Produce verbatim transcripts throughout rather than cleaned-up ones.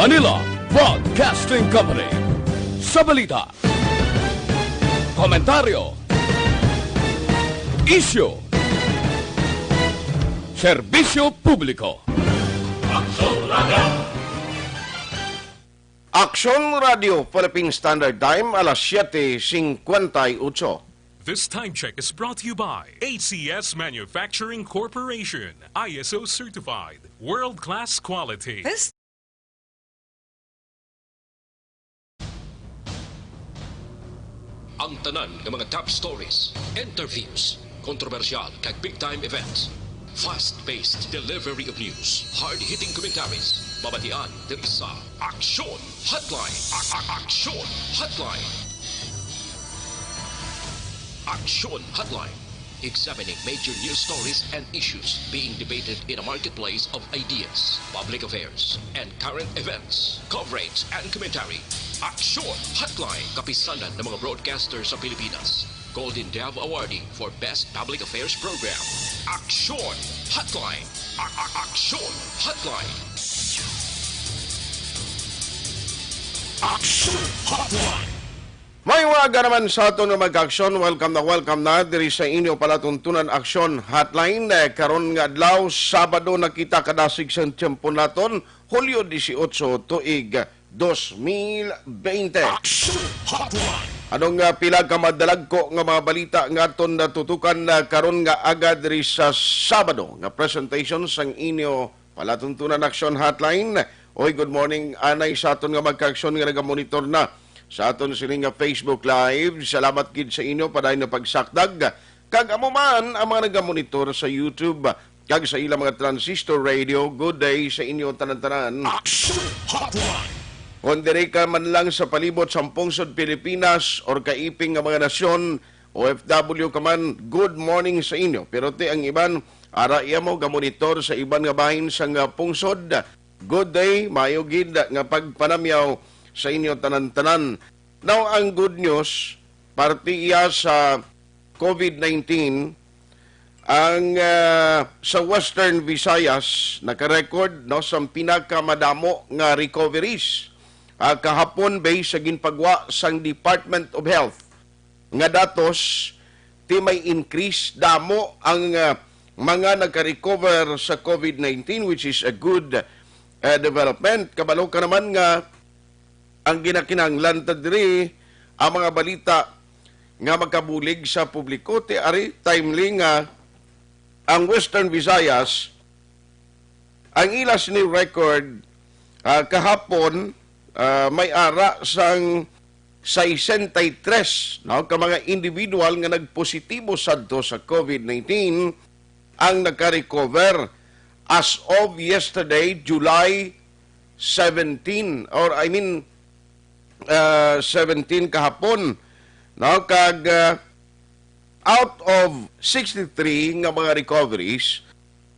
Manila Broadcasting Company. Sa balita, komentaryo, isyu, serbisyo publiko. Aksyon Radio Philippine Standard Time, alas siete cincuenta y ocho. This time check is brought to you by A C S Manufacturing Corporation, I S O certified, world-class quality. This Ang tanan nga mga top stories, interviews, kontrobersyal kag big time events, fast-paced delivery of news, hard-hitting commentaries, mabatian diri sa Aksyon Hotline. A- a- Aksyon Hotline. Aksyon Hotline. Examining major news stories and issues being debated in a marketplace of ideas, public affairs, and current events. Coverage and commentary. Aksyon Hotline. Kapisanan ng mga broadcaster sa Pilipinas. Golden Dove Awardee for Best Public Affairs Program. Aksyon Hotline. A- a- Aksyon Hotline. Aksyon Hotline. May waga naman sa aton nga magkaaksyon. Welcome na welcome na diri sa inyo palatuntunan Aksyon Hotline. Eh, karon nga adlaw, Sabado na kita, kadasig sang tiyempo naton, Hulyo dieciocho, tuig dos mil veinte. Aksyon Hotline. Anong, ah, pila ka madalagko nga mga balita nga aton natutukan, ah, karon nga aga diri sa Sabado nga presentation sang inyo palatuntunan Aksyon Hotline? Oy, good morning anay sa aton nga magkaaksyon nga nagamonitor na sa aton sini nga Facebook Live. Salamat gid sa inyo padayon nga pagsakdag. Kag amo man ang mga nagamonitor sa YouTube kag sa ilang mga transistor radio. Good day sa inyo tanan-tanan. Aksyon Hotline. Kon diri ka man lang sa palibot sang pungsod Pilipinas or kaiping nga mga nasyon, O F W ka man, good morning sa inyo. Pero ti ang iban, ara iya mo gamonitor sa iban nga bahin sang, ah, pungsod. Good day, maayo gid nga pagpanamyaw sa inyo tanan-tanan. Now, ang good news, parte iya sa COVID nineteen, ang, ah, sa Western Visayas naka-record, no, sang pinakamadamo nga recoveries, ah, kahapon, based sa ginpagwa sang Department of Health nga datos, ti may increase, damo ang, ah, mga nagka-recover sa COVID nineteen, which is a good, ah, development. Kabalo ka naman nga ang ginakinahanglan ta diri, ang mga balita nga makabulig sa publiko, ti ari timely nga ang Western Visayas, ang ila sini record, ah, kahapon, ah, may ara sang sesenta y tres, no, ka mga individual nga nagpositibo sadto sa COVID nineteen ang naka-recover as of yesterday, July seventeen, or I mean, uh, seventeen kahapon, no? Kag, uh, out of sixty-three nga mga recoveries,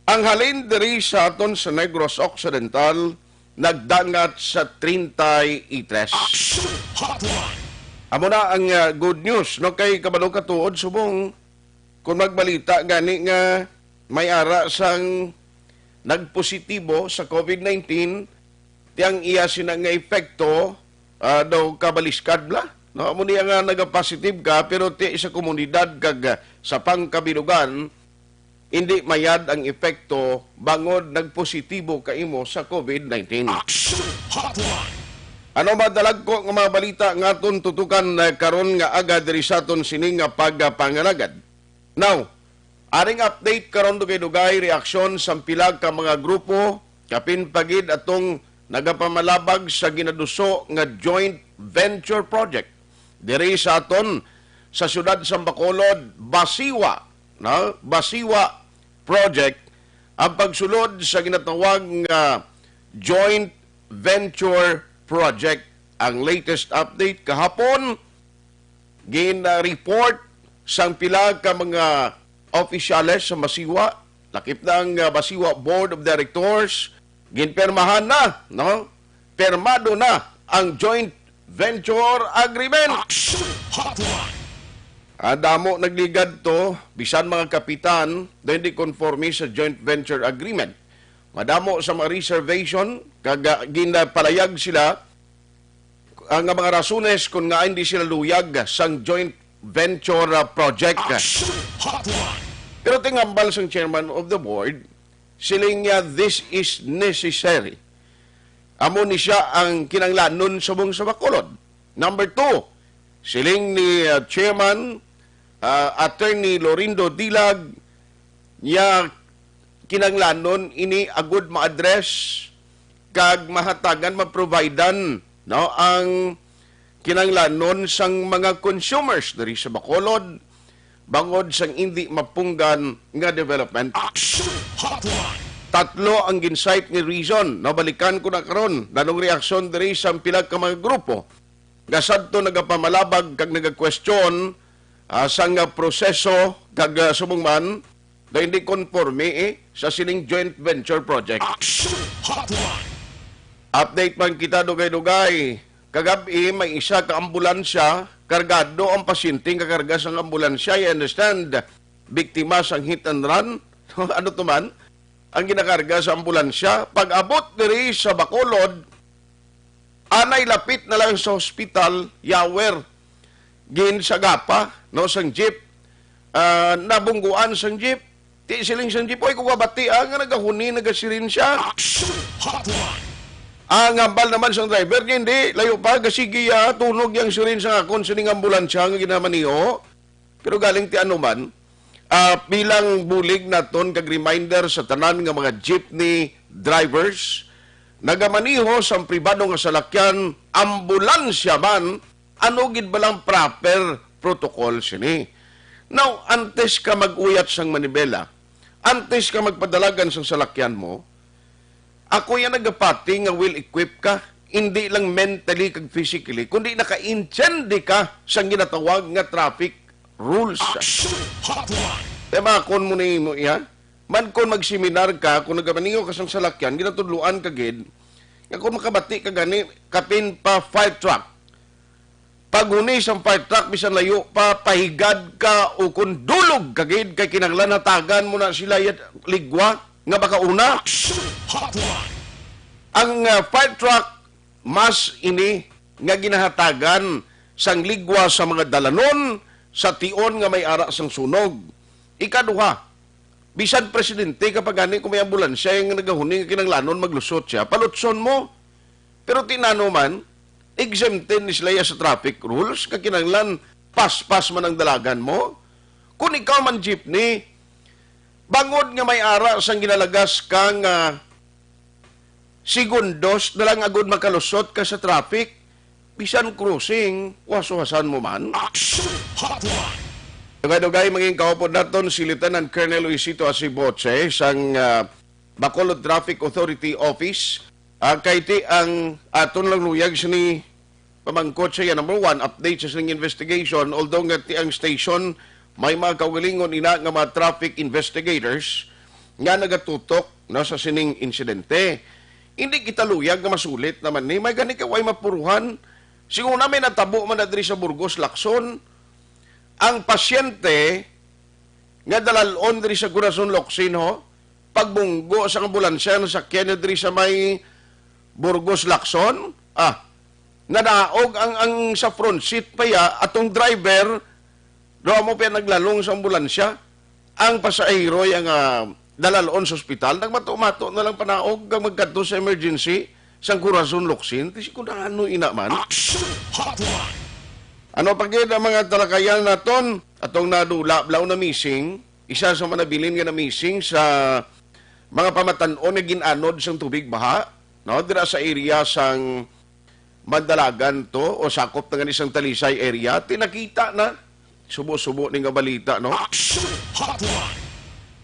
ang halin diri sa aton sa Negros Occidental nagdangat sa treinta y tres. Action Hotline. Amo na ang, uh, good news, no? Kay kabalo ka tuod subong kung magbalita gani nga may ara sang nagpositibo sa COVID nineteen, ti ang iya sina nga epekto, ah, daw kabaliskad bala, no? Amo niya nga nagapositive ka, pero ti sa komunidad kag, ah, sa pangkabilugan, hindi mayad ang epekto bangod nagpositibo ka imo sa COVID nineteen. Action Hotline. Ano madalagko nga mga balita nga aton tutukan, eh, karon nga aga diri sa aton sini nga pagpangalagad? Now, aring update karon, dugay-dugay, reaksyon sang pila ka mga grupo, kapin pa gid atong nagapamalabag sa ginaduso nga joint venture project diri sa aton sa siyudad sa Bacolod, Basiwa, no? Basiwa project ang pagsulod sa ginatawag nga joint venture project. Ang latest update kahapon, gin-report sang pila ka mga opisyales sa Basiwa, lakip na ang, ah, Basiwa Board of Directors, ginpirmahan na, no? Pirmado na ang joint venture agreement. Action Hotline. Ah, damo nagligad to, bisan mga kapitan, daw hindi konforme sa joint venture agreement. Madamo sa mga reservation, kag, ah, ginapalayag sila, ah, nga mga rasones kung nga hindi sila luyag sang joint venture, ah, project. Action Hotline. Pero tingambal sang chairman of the board, siling niya, "This is necessary." Amo ni siya ang kinanglanon subong sa Bacolod. Number two, siling ni, ah, Chairman, ah, Attorney Lorindo Dilag, niya kinanglanon ini agud ma-address kag mahatagan, maprovidan, no, ang kinanglanon sang mga consumers diri sa Bacolod, bangod sang indi mapunggan nga development. Action Hotline. Tatlo ang gin-cite nga reason. Nabalikan ko na karon, nanong reaksyon diri sa pila ka mga grupo nga sadto nagapamalabag kag nagakwestiyon, ah, sang, ah, proseso kag, ah, subong man, daw hindi konforme, eh, sa sining joint venture project. Action Hotline. Update man kita, dugay-dugay. Kagab-i, may isa ka ambulansya, kargado ang pasyente nga karga sang ambulansya. I understand, biktima sang hit and run. Ano to man? Ang ginakarga sa ambulansya. Pag-abot diri sa Bacolod, anay lapit na lang sa hospital, yawer, ginsagapa, no, sang jeep. Ah, nabungguan sang jeep. Ti siling sang jeep, "Oy, kung kabati, ah, nga nagahuni, nagasirin siya." Action Hotline. Ang hambal naman sang driver, "Hindi, layo pa, gasigi, ah, tunog yang sirin sa akon sining ambulansya nga ginamaniho." Pero galing ti ano man, ah, bilang bulig naton kag reminder sa tanan nga mga jeepney drivers, nagamaniho sang pribado nga salakyan, ambulansya man, ano gid ba lang proper protocol sini? Now, antes ka mag-uyat sang manibela, antes ka magpadalagan sang salakyan mo, ako yan nagapati nga well-equipped ka, hindi lang mentally kag physically, kundi nakaintindi ka sa ginatawag nga traffic rules. Action Hotline. Kaya makon mo ni mo iya? Man kon magseminar ka, kung nagamaningaw ka sang salakyan, ginatudloan ka gid, nga kung makabati ka gani, kapin pa fire truck. Paghuni sang fire truck, bisan layo pa, pahigad ka o kung dulog ka gid, kay kinahanglan hatagan mo na sila yat ligwa nga makauna. Action Hotline. Ang, ah, fire truck, mas ini nga ginahatagan sang ligwa sa mga dalanon sa tion nga may ara sang sunog. Ikaduha, bisan presidente ka pa gani, kung may ambulansya nga nagahuni nga kinahanglanon maglusot siya, palutson mo. Pero tinano man, exempted ni sila sa traffic rules, nga kinahanglan paspas man ang dalagan mo. Kung ikaw man jeepney, bangod nga may ara sang ginalagas ka nga segundos na lang agud makalusot ka sa traffic, bisan crossing, waswasan mo man. Action Hotline. Dugay-dugay, mangin kaupod naton si Lieutenant Colonel Luisito Asiboche sang, ah, Bacolod Traffic Authority Office. Ah, kay ti ang aton lang luyag sini pamangkot sa iya. Number one, update sa sining investigation. Although nga ti ang station may mga kaugalingon ina nga mga traffic investigators nga nagatutok, no, sa sining insidente. Hindi kita luyag nga masulit naman ni. May gani ka way mapuruhan. Siguro na may natabo man na diri sa Burgos, Lacson. Ang pasyente nga dalalon diri sa Corazon, Locsin, ho, pagbunggo sa ambulansya nga nasakyan niya diri sa may Burgos, Lacson, ah, nadaog ang, ang sa front seat pa ya, atong driver, do mo pa naglalong sa ambulansya, ang pasahero yang, ah, dalalon sa ospital, nagmato-mato na lang panaog kag magkadto sa emergency sang Corazon, Locsin. Ti si kung ano ina man. Action Hotline. Ano pa gid ang mga talakayan naton? Atong nadula, blaw na missing. Isa sa mga nabilin nga na-missing sa mga pamatan-on nga gin-anod sang tubig baha, no? Dira sa area sang Mandalagan to, o sakop na gani sang Talisay area, ti nakita na. Subo-subo ni nga balita, no? Action Hotline.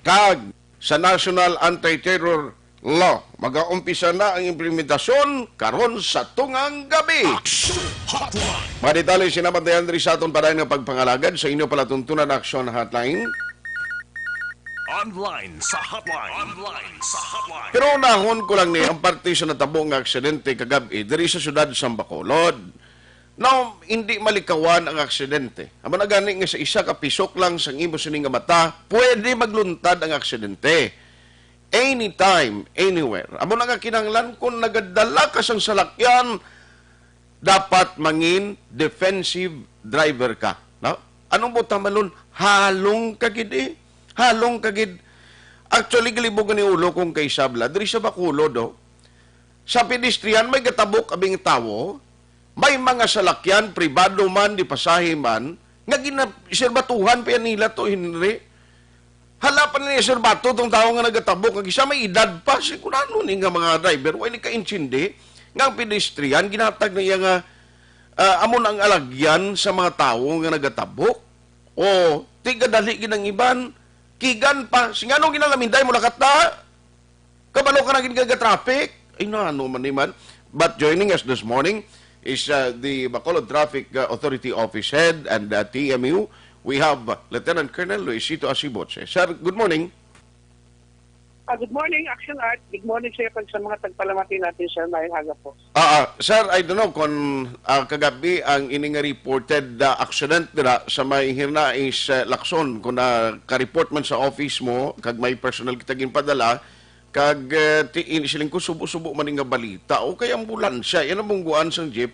Kag sa National Anti-Terror Law, magaumpisa na ang implementasyon karon sa tungang gabi. Action Hotline. Mga detalye sinabantayan diri sa aton padayon nga pagpangalagad sa inyo palatuntunan, Action Hotline. Online sa hotline. Online sa hotline. Pero unahon ko lang ni ang parte sa natabo nga aksidente kagab-i diri sa siyudad sa Bacolod. Now, hindi malikawan ang aksidente. Amo na gani nga sa isa ka pisok lang sang imo sini nga mata, pwede magluntad ang aksidente. Anytime, anywhere. Amo na nga kinahanglan, kung nagadala ka sang salakyan, dapat mangin defensive driver ka, no? Anong butang, Malon? Halong ka gid, eh. Halong ka gid. Actually, galibugan ni ulo kong kay Sabla. Diri sa Bacolod, oh. Sa pedestrian, may gatabok abing tawo. May mga salakyan, pribado man, di pasahe man, nga gina-, sirbatuhan pa yan nila to, Henry. Hala pa nila sirbatu tong tawo nga nagatabok, nga isa may edad pa. Si kunano ni nga mga driver, way ni kaintindi nga ang pedestrian, ginatag na iya nga, ah, amo na ang alagyan sa mga tawo nga nagatabok. O, tiga dali gid ang iban, kigan pa. Sing ano ginalaminday mo lakat na? Kabalo ka na gid nga traffic? Ay, na, ano man ni man. But joining us this morning is, uh, the Bacolod Traffic, uh, Authority Office Head and, uh, T M U. We have, uh, Lieutenant Colonel Luisito Asibotse. Sir, good morning. Ah, good morning, Action Art. Good morning sa iyo kag sa mga tagpalamati natin, sir. Maayong aga po. Ah, ah, sir, I don't know kung, ah, kagabi ang ini nga reported, ah, accident dira sa may Hirnais, ah, Lacson, kung naka-report man sa office mo, kag may personal kita ginpadala, kag, eh, ti-, in-, siling ko, subo-subo man nga balita, o kay ambulansya, yan ang bungguan sang jeep,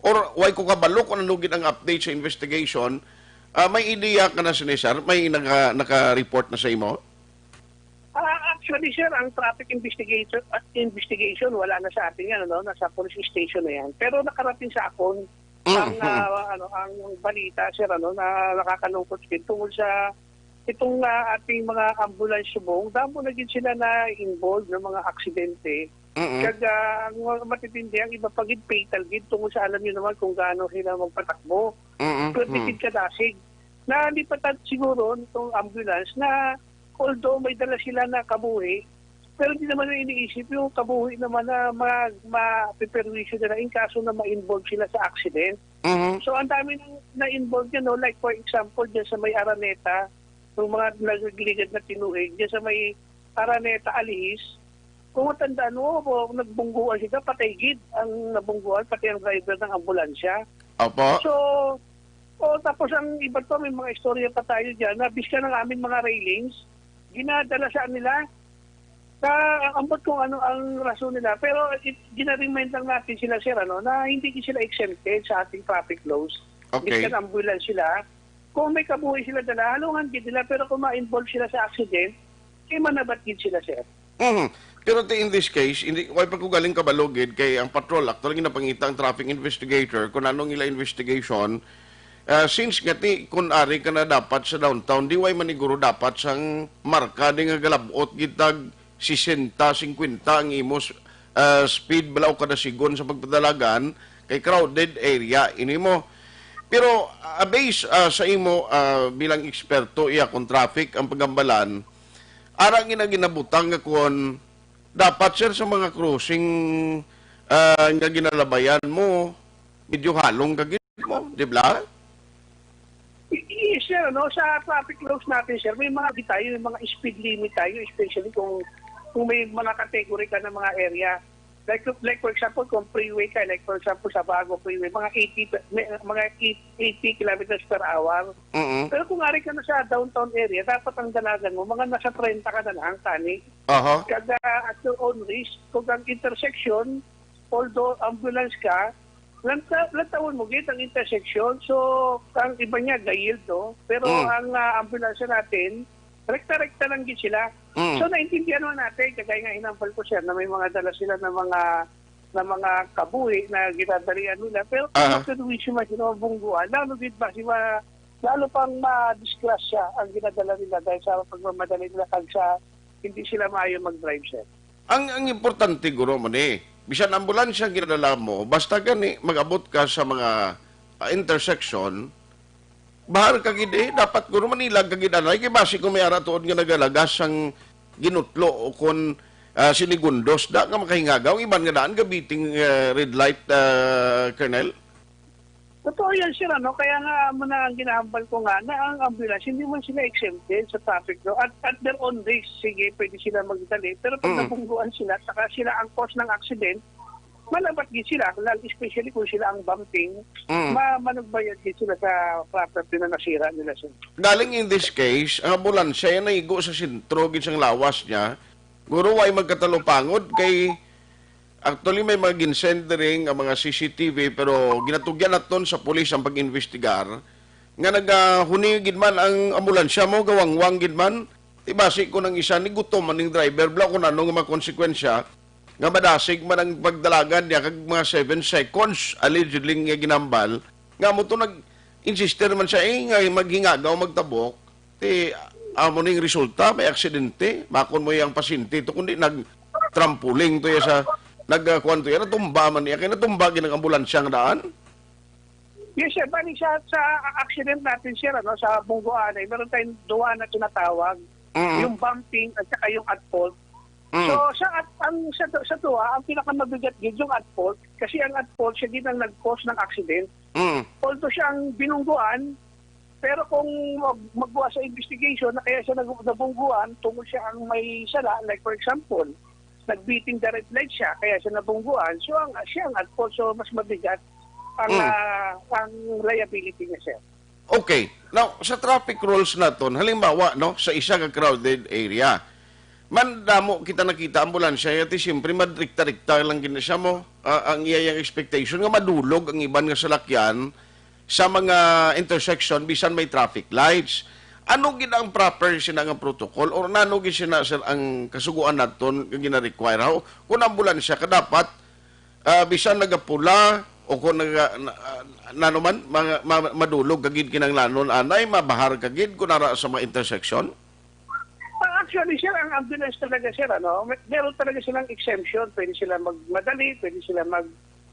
or way ko kabalo kung ano gid ang update sa investigation. Ah, may idea ka na sini, sir? May naka-, naka-report na sa imo? Ah, actually, sir, ang traffic investigator, ah, investigation, wala na sa atin yan, ano, nasa police station na yan. Pero nakarating sa akon ang, Mm-hmm. ah, ano, ang balita, sir, ano, na nakakalungkot din tungkol sa itong, ah, ating mga ambulance subong. Damo na gid sila na involved ng mga aksidente. Mm-mm. Kag, ah, ang matitindi, ang iba pa gid fatal gid tungkol sa alam niyo naman kung gaano sila magpatakbo. Mm-mm. Pero Mm. tikid kadasig. Nalipatan siguro nitong ambulance na although may dala sila na kabuhi, pero di naman na iniisip yung kabuhi naman na ma-, mapiperwisyo nila in kaso na ma-involve sila sa accident. Mhm. So, ang dami nang na-involve yan, no? Like, for example, dyan sa may Araneta, yung mga nagligad na tinuig, dyan sa may Araneta, Alihis, kung matandaan mo, po, nagbungguan sila, patay gid ang nabungguan, pati ang driver ng ambulansya. Opo. So, o, tapos ang iba to, may mga istorya pa tayo dyan, na biskan ang aming mga railings, ginadala sa nila. Sa, ang ambot kung ano ang rason nila. Pero it, gina-remind lang natin sila, sir, ano, na hindi sila exempted sa ating traffic laws. Okay. Biskan ambulance sila. Kung may kabuhi sila dala, halungan gid nila. Pero kung ma-involve sila sa accident, kay manabat gid sila, sir. Mhm. Pero ti, in this case, hindi, way pa ko galing kabalo gid kay ang patrol, actually, ginapangita ang traffic investigator kung anong ila investigation. Ah, since nga ti, kung ari ka na dapat sa downtown, di way maniguro dapat sang marka di nga galabot gid tag sesenta, singkwenta ang imo s-, ah, speed bala o kada sigon sa pagpadalagan kay crowded area ini mo. Pero, ah, based, ah, sa imo, ah, bilang eksperto iya kung traffic ang pagambalan, ara gina ginabutang nga kon dapat, sir, sa mga crossing, ah, nga ginalabayan mo, medyo halong ka gid mo, di ba? Yes, sir, no? Sa traffic laws natin, sir, may mga di tayo, may mga speed limit tayo, especially kung, kung may mga category ka ng mga area. Like, like, for example, kung freeway ka, like, for example, sa Bago Freeway, mga eighty, may, mga eighty kilometers per hour. Mm-mm. Pero kung ari ka na sa downtown area, dapat ang dalagan mo, mga nasa treinta ka na lang, tani. Aha. Kada at your own risk, kung ang intersection, although ambulance ka, lanta-, lantawon mo gid ang intersection. So, ang iba niya, ga-yield, no? Pero Mm. ang, ah, ambulansya natin, rekta-rekta lang gid sila. Mm. So, naintindihan naman natin, kagaya nga hinambal ko, sir, na may mga dala sila na mga, na mga kabuhi na ginadalian nila. Pero kung Aha. maperwisyo man sila mabungguan, lalo gid ba sila, lalo pang madisgrasya ang ginadala nila dahil sa pagmamadali nila kag sa hindi sila maayo mag-drive, sir. Ang, ang importante, guro, mo ni, bisan ambulansya ang ginadala mo, basta gani mag-abot ka sa mga, ah, intersection, bahar ka gid, eh, dapat, guro, manilag ka gid anay, kay basi kung may ara tuod nga nagalagas ang ginutlo o kung, ah, sinigundos da nga makahingagaw, ang iban nga daan gabiting, ah, red light, ah, Colonel. Totoo yan, sir, ano? Kaya nga, amo na ang ginahambal ko nga, na ang ambulance, hindi man sila exempted sa traffic law. At, at their own risk, sige, pwede sila magdali. Pero pag Mm. nabungguan sila, saka sila ang cause ng accident, malabat gid sila, lalo, especially kung sila ang bumping, Mm. ma-, manugbayad gid sila sa property na nasira nila, sir. Galing in this case, ang ambulansya, yan naigo sa sentro, gid sang lawas niya. Guro, way magkatalupangod kay actually may mga ginsend diri nga mga C C T V, pero ginatugyan naton sa pulis ang pag-imbestigar nga nagahuni gid man ang ambulansya mo, gawangwang gid man. Ti basi kung ang isa ni gutom man ning driver, bla kung ano nga mga konsekwensya, nga madasig man ang pagdalagan niya kag mga seven seconds, allegedly nga ginambal, nga mo to nag-insister man siya, eh, nga maghingagaw, magtabok, ti amo ning resulta, may aksidente, makon mo yung pasyente to, kundi nag-trampoling to ya sa, nag-, ah, kuwan to ya, natumba man niya, kaya natumba gid ang ambulansya nga daan. Yes, sir. Bali, sa, sa accident natin, sir, ano, sa Bungguanay, meron tayong duwa na tinatawag, Mm. yung bumping at saka yung at fault. Mm. So, sa at, ang, sa, sa duwa, ang pinakamabigat gid yung at fault, kasi ang at fault, siya gid ang nag-cause ng accident. Mm. Although siya ang binungguan, pero kung mag-, magbuhat sa investigation na kaya siya nag-, nabungguan, tungod siya ang may sala, like for example, nag-beating the red light siya, kaya siya nabungguan, so ang, siya ang at fault, so mas mabigat ang, Mm. ah, ang liability niya, sir. Okay. Now, sa traffic rules naton, halimbawa, no, sa isa ka crowded area, man damo kita nakita ambulansya, yati siyempre madrikta-rikta lang gid na siya mo, ah, ang iya yang expectation nga madulog ang iban nga salakyan sa mga intersection bisan may traffic lights. Ano gid ang proper sina nga protocol or nano gid sina, sir, ang kasuguan naton nga gina-require? How, kung ambulansya ka dapat, ah, bisan nagapula o kung naga-, na, ah, nano man, ma-, ma-, madulog ka gid kinahanglanon anay, mabahar ka gid kung ara sa mga intersection? Ah, actually, sir, ang ambulance talaga, sir, ano, may, meron talaga silang exemption. Pwede sila magmadali, pwede sila mag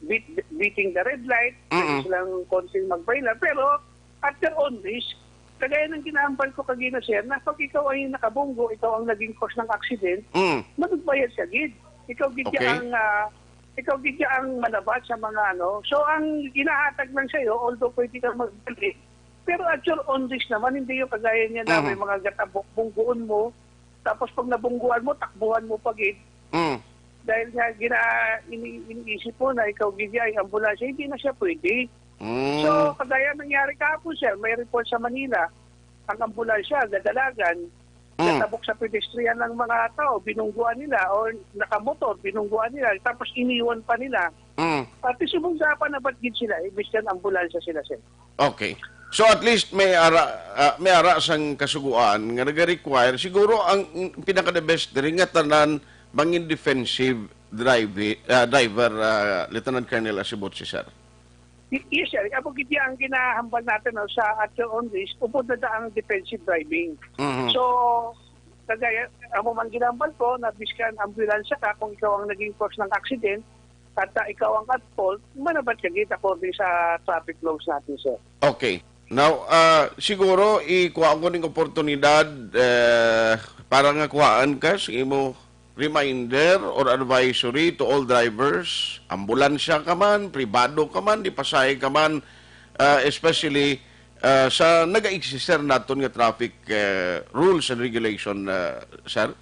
beat, beating the red light, pwede Mm-mm. silang konting magbayla. Pero at their own risk, kagaya ng ginahambal ko kagina, sir, na pag ikaw ay nakabunggo, ikaw ang naging cause ng accident, Mm. magbayad siya gid. Ikaw gid Okay. ang, ah, ikaw gid ang malabat sa mga ano. So, ang ginahatag lang sa'yo, although pwede kang magmadali, pero at your own risk naman, hindi yung kagaya niya na Mhm. may mga gatabok, bungguon mo, tapos pag nabungguan mo, takbuhan mo pa gid. Mm. Dahil nga gina-, ini-, iniisip mo na ikaw gid ay ambulansya, hindi na siya pwede. Mm. So, kagaya nangyari kahapon, sir, may report sa Manila, ang ambulansya, gadalagan, Mm. natabok sa pedestrian ng mga tao, binungguan nila, o nakamotor, binungguan nila, tapos iniwan pa nila. Mm. Pati sumungga pa na ba't gid sila, eh, bisan ambulansya sila, sir. Okay. So, at least may ara, ah, may ara sang kasuguan nga nag-require. Siguro ang pinaka the best diri nga tanan mangin defensive drive-, ah, driver, ah, Lieutenant Colonel Asibot, si sir. Y-, yes, sir. Amo gid ang ginahambal natin, no, sa at your own risk, upod na da ang defensive driving. Mhm. So, kagaya, amo man ginahambal ko na biskan ambulansya ka, kung ikaw ang naging cause ng accident, at, ah, ikaw ang at fault, manabat ka gid according sa traffic laws natin, sir. Okay. Now, ah, siguro, ikuha ko ning oportunidad, eh, para nga kuhaan ka sa imo reminder or advisory to all drivers, ambulansya ka man, pribado ka man, di pasahe ka man, ah, especially, ah, sa nag-exist naton nga traffic, eh, rules and regulation, ah, sir?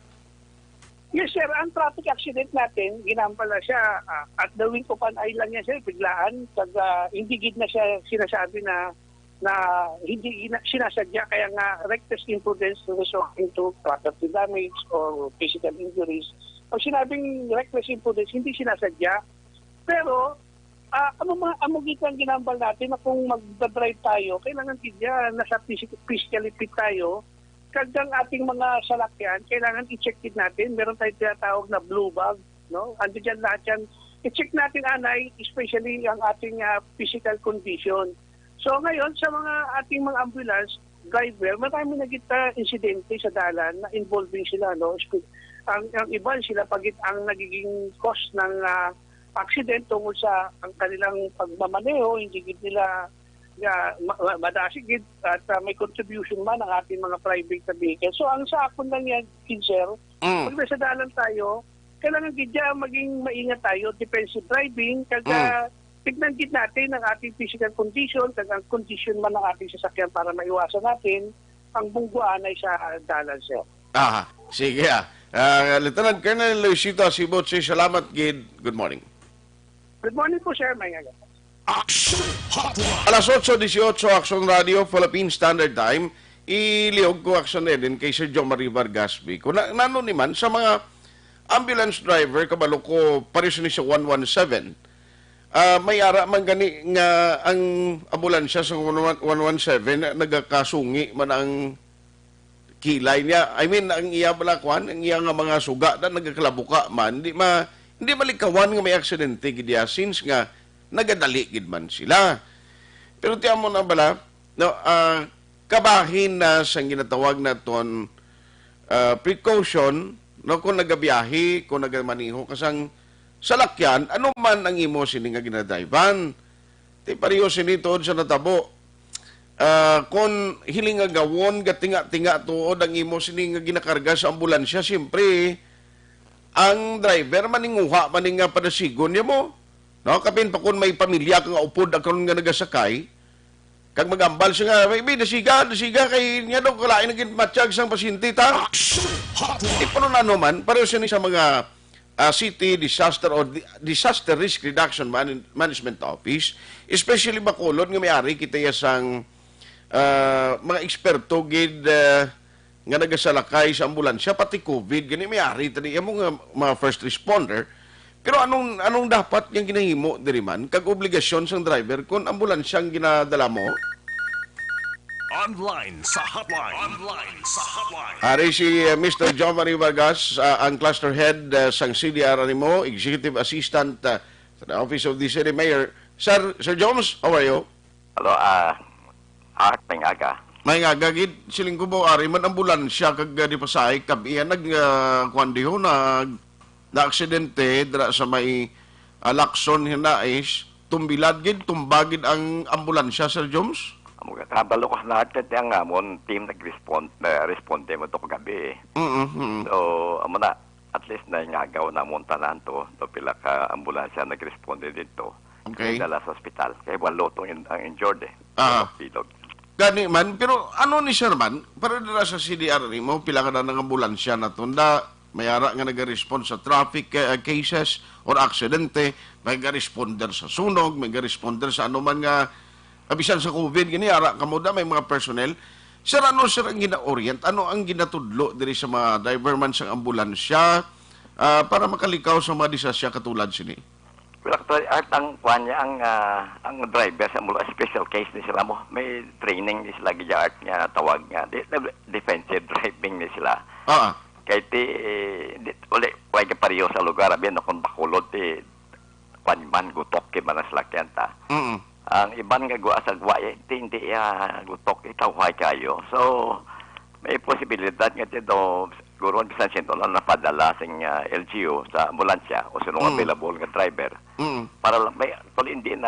Yes, sir. Ang traffic accident natin, ginambala siya, ah, at the wink of an eye lang yan, sir, biglaan. Pag, ah, hindi gid na siya sinasabi na, na hindi gina-, sinasadya, kaya nga reckless imprudence resulting to property damage or physical injuries. Pag sinabing reckless imprudence, hindi sinasadya. Pero, ah, amo mga, amo gid ang ginambal natin na kung magda-drive tayo, kailangan gid yan, nasa physic-, physically fit tayo. Kag ang ating mga salakyan, kailangan i-check gid natin. Meron tayong tinatawag na blue bag, no? Ando dyan lahat yan. I-check natin, anay, especially ang ating, ah, physical condition. So, ngayon, sa mga ating mga ambulance driver, marami na kita insidente sa dalan na involving sila, no? Spe-, ang, ang iban, sila pa gid ang nagiging cause ng, ah, accident tungod sa ang kanilang pagmamaneho, hindi gid nila nga ma-, ma-, madasig gid at, ah, may contribution man ang ating mga private na vehicle. So, ang sa akon lang yan, gid, sir, Mm. pag nasa dalan tayo, kailangan gid yan maging maingat tayo, defensive driving, kag, Mm. ah, tignan gid natin ang ating physical condition, kag ang condition man ng ating sasakyan para maiwasan natin ang bungguanay sa dalan, sir. Aha. Sige, ah. Ah, Lieutenant Colonel Luisito Asibot, salamat gid. Good morning. Good morning po, sir. May nga. Action Hotline. Alas otso dieciocho, Action Radio, Philippine Standard Time. Ilihog ko, Action Eden, kay Sir John Marie Vargas Vico. Na, nano ni man sa mga ambulance driver, kabalo ko, pares ni sa one one seven. Ah, may ara man gani nga ang ambulansya sa one one, one one seven nagakasungi man ang kilay niya. I mean, ang iya bala, kwan, ang iya nga mga suga na nagakalabuka man, di ma-, hindi malikawan nga may aksidente gid iya, since nga nagadali gid man sila. Pero tiyan mo na bala, no, ah, kabahin na sang ginatawag naton, ah, precaution, no, kung nagabiyahe, kung nagamaniho ka sang salakyan, ano man ang imo sini nga ginadrivean. Ti pareho sini tuod sa natabo. Ah, kung hiling nga gawon, gatinga-tinga tuod ang imo sini nga ginakarga sa ambulansya, siyempre, ang driver maninguha man ni nga padasigon niya mo. No, kapin pa kung may pamilya ka nga upod akon nga nagasakay, kag magambal siya nga, "May, may nasiga, nasiga kay niya daw kalain naging matsyag sang pasyente ta." Hotline. Di pa nun ano man, pareho siya ni sa mga, ah, city disaster or di-, disaster risk reduction man-, management office, especially Bacolod nga may ari kita ya sang, ah, mga eksperto gid, ah, nga nagasalakay sa ambulansya, pati covid, gani may ari tani amo nga mga first responder. Pero anong, anong dapat nga ginahimo diri man kag obligasyon sang driver kon ambulansya ang ginadala mo? Online sa hotline. Online sa hotline. Ari si, uh, Mister John Marie Vargas, uh, ang cluster head, uh, sang C D R Animo, executive assistant, uh, sa the office of the city mayor. Sir, Sir Jones, how are you? Hello, ah, Art, may aga. May aga gid, siling ko ba, ari man ambulansya kag, ah, di pasahi kab iya nag, ah, kuwan diho, nag, na aksidente dira sa may, ah, Lacson, Hinais, tumbilad gid, tumba gid ang ambulansya, Sir Jones? Amo ka, kabalo ko na, kay ang amon team nag-respond, eh, responde mo to kagabi, eh. Mm, mm. So, amo na, at least naingagaw namon tanan to, to pila ka ambulansya nag-responde dito. Okay. Dala sa ospital. Kay walo tong in-, ang injured, eh. Ah. Bilog. Gani man, pero ano ni sir man, para dira sa C D R nimo, pila ka na nga ambulansya na tunda, may ara nga naga-respond sa traffic, eh, cases or aksidente, may ga-responder sa sunog, may ga-responder sa ano man nga, ah, bisan sa covid, gani, ara kamo da, may mga personnel. Sir, ano, sir, ang gina-orient? Ano ang ginatudlo diri sa mga driver man sang ambulansya, ah, para makalikaw sa mga disasya katulad sini? Well, actually, Art, ang kuwan niya, ang, ah, ang driver sa ambulansya, special case ni sila mo. May training ni sila gid, Art, nga tawag nga, di-, defensive driving ni sila. Ah. Kay ti, eh, di, uli, way ka pareho sa lugar, abi, no, kung Bacolod, ti, kuwan man, gutok, kay man ang salakyan ta. Mm. Ang iban nga gwa sa gwa, eh, ti, hindi, ah, gutok, itaw, way kayo. So, may posibilidad nga ti, do, siguro, bisan sino lang napadala sing, ah, L G U sa ambulansya o sino nga Mm. available nga driver. Mm. Para lang, may, actually, hindi na,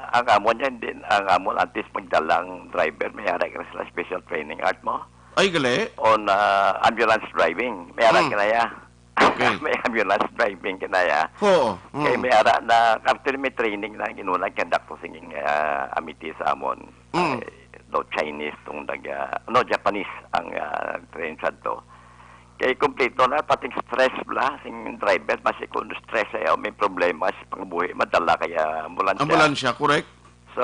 ang amon niya, hindi, ang amon, antes magdala ang driver, may ara ka na sila special training, Art, mo. Ay, gali? On, ah, ambulance driving. May ara Mm. ka na ya. Okay. May ambulance driving ka na ya. Oo. Kay Mm. may ara na, after may training na, ginuna, conduct ko singing, ah, amiti sa amon. Mm. Ay, daw Chinese tong nag, ah, no, Japanese ang, ah, train sa to. Kay kompleto na, pati stress bala, sing driver, basi kung stress ay may problema sa pangbuhi, madala kaya ambulansya. Ambulansya, correct. So,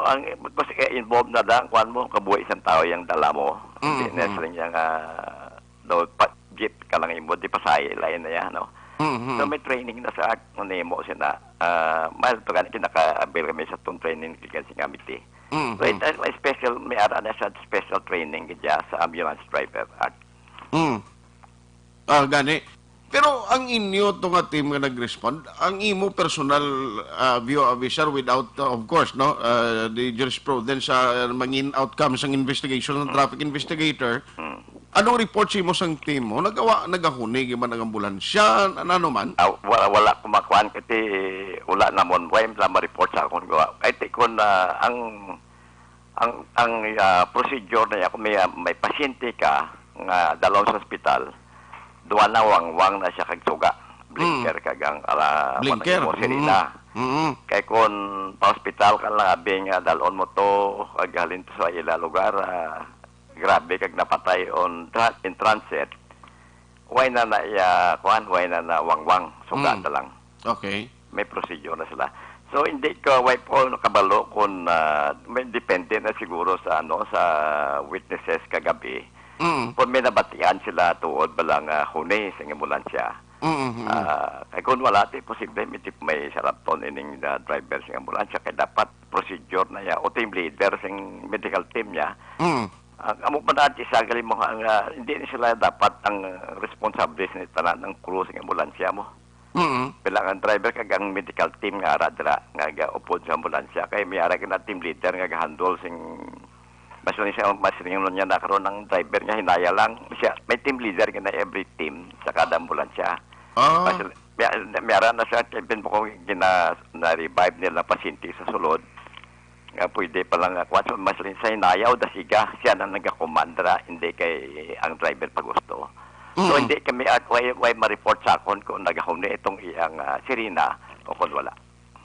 ang, basta kaya involved na lang, kuwan mo, kabuhi isang tao yung dala mo. Hindi Mm, na mm. siya yung, ah, daw pa, jeep ka lang imo, di pasahe, lain na yan, no? Mm, mm. So, may training na sa art, nung nimo sina, ah, mahal to gani, kinaka-avail kami sa tong training, kasi nga miti. Mm, So, mm. it, may special, may ara na sa special training kaya sa ambulance driver at Mm. Ah, gani. Pero ang inyo to nga team nga nag-respond, ang imo personal, ah, view, officer, without, uh, of course, no, uh, the jurisprudence sa, uh, mangin outcome sang investigation, ng traffic investigator, Mm. anong report sa imo sang team mo? Nagawa, nagahuni man ang ambulansya, ano man? Ah, wala, wala kumakuan kasi wala namon, wala na ma-report sa akon gawa. Kay ti kun, ah, ang, ang, ang, ah, procedure na niya, kung may, ah, may pasyente ka nga dalon sa ospital, duwa na wangwang na siya kag suga. Blinker Mm. kag ang, ala, Blinker. ano mo, sirena. Mm. Mm. Kay kun pa ospital ka lang, abi nga dalon mo to, kag halin to sa ila lugar, ah, grabe kag napatay on tra-, in transit. Way na na iya, kuan, way na na wangwang, suga Mm. na lang. Okay. May procedure na sila. So, hindi ka, way po nakabalo kung, ah, may depende na siguro sa, ano, sa witnesses kagabi. Mm. Kung may nabatian sila tuod ba lang, ah, huni sa ambulansya. Mm-hmm. Ah, kay kung wala, di posible, may, may sarapton ining, ah, driver sing ambulansya, kay dapat procedure na niya, o team leader sing medical team niya. Mm. Ang amo pa na, isa gali mo, ang, ah, hindi ni sila dapat ang, ah, responsable sa tanan ng crew sing ambulansya mo. Mm. Pila ang driver kag ang medical team nga ara dira, nga gaupod sa ambulansya, kay may ara na team leader nga gahandle sing, mas ni siya, mas rin niya na karon ang driver nga hinaya lang. Siya, may team leader nga na every team sa kada ambulansya. Ah. Mas, may, may ara na siya, kay bin mo kung gina-, na-revive nila pasyente sa sulod. Nga pwede pa lang, ah, kwan, so, mas rin sa hinaya o dasiga, siya na nagakomandra, hindi kay ang driver pa gusto. So, Mm. hindi kami, at way, way ma-report sa akon kung nagahuni itong iyang, ah, sirena o kung wala.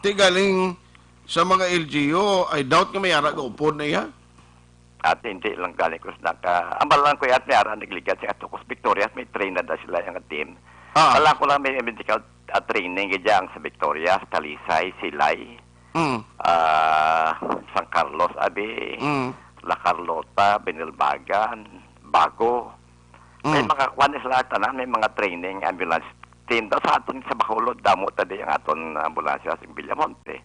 Ti galing sa mga L G U, I doubt nga may ara gaupod na iya. At hindi lang galing ko sa naka-, ang balang ko yat may ara nagligat sa ato, kus Victorias, may train na da sila yung team. Ah. Wala ko lang may medical, ah, training, gid dyan sa Victorias, Talisay, Silay, Mm. ah, San Carlos, abi, Mm. La Carlota, Binilbagan, Bago. May Mm. mga kwan sila tanan, may mga training ambulance team. Daw sa aton sa Bacolod, damo ta di ang aton ambulansya sa Villamonte,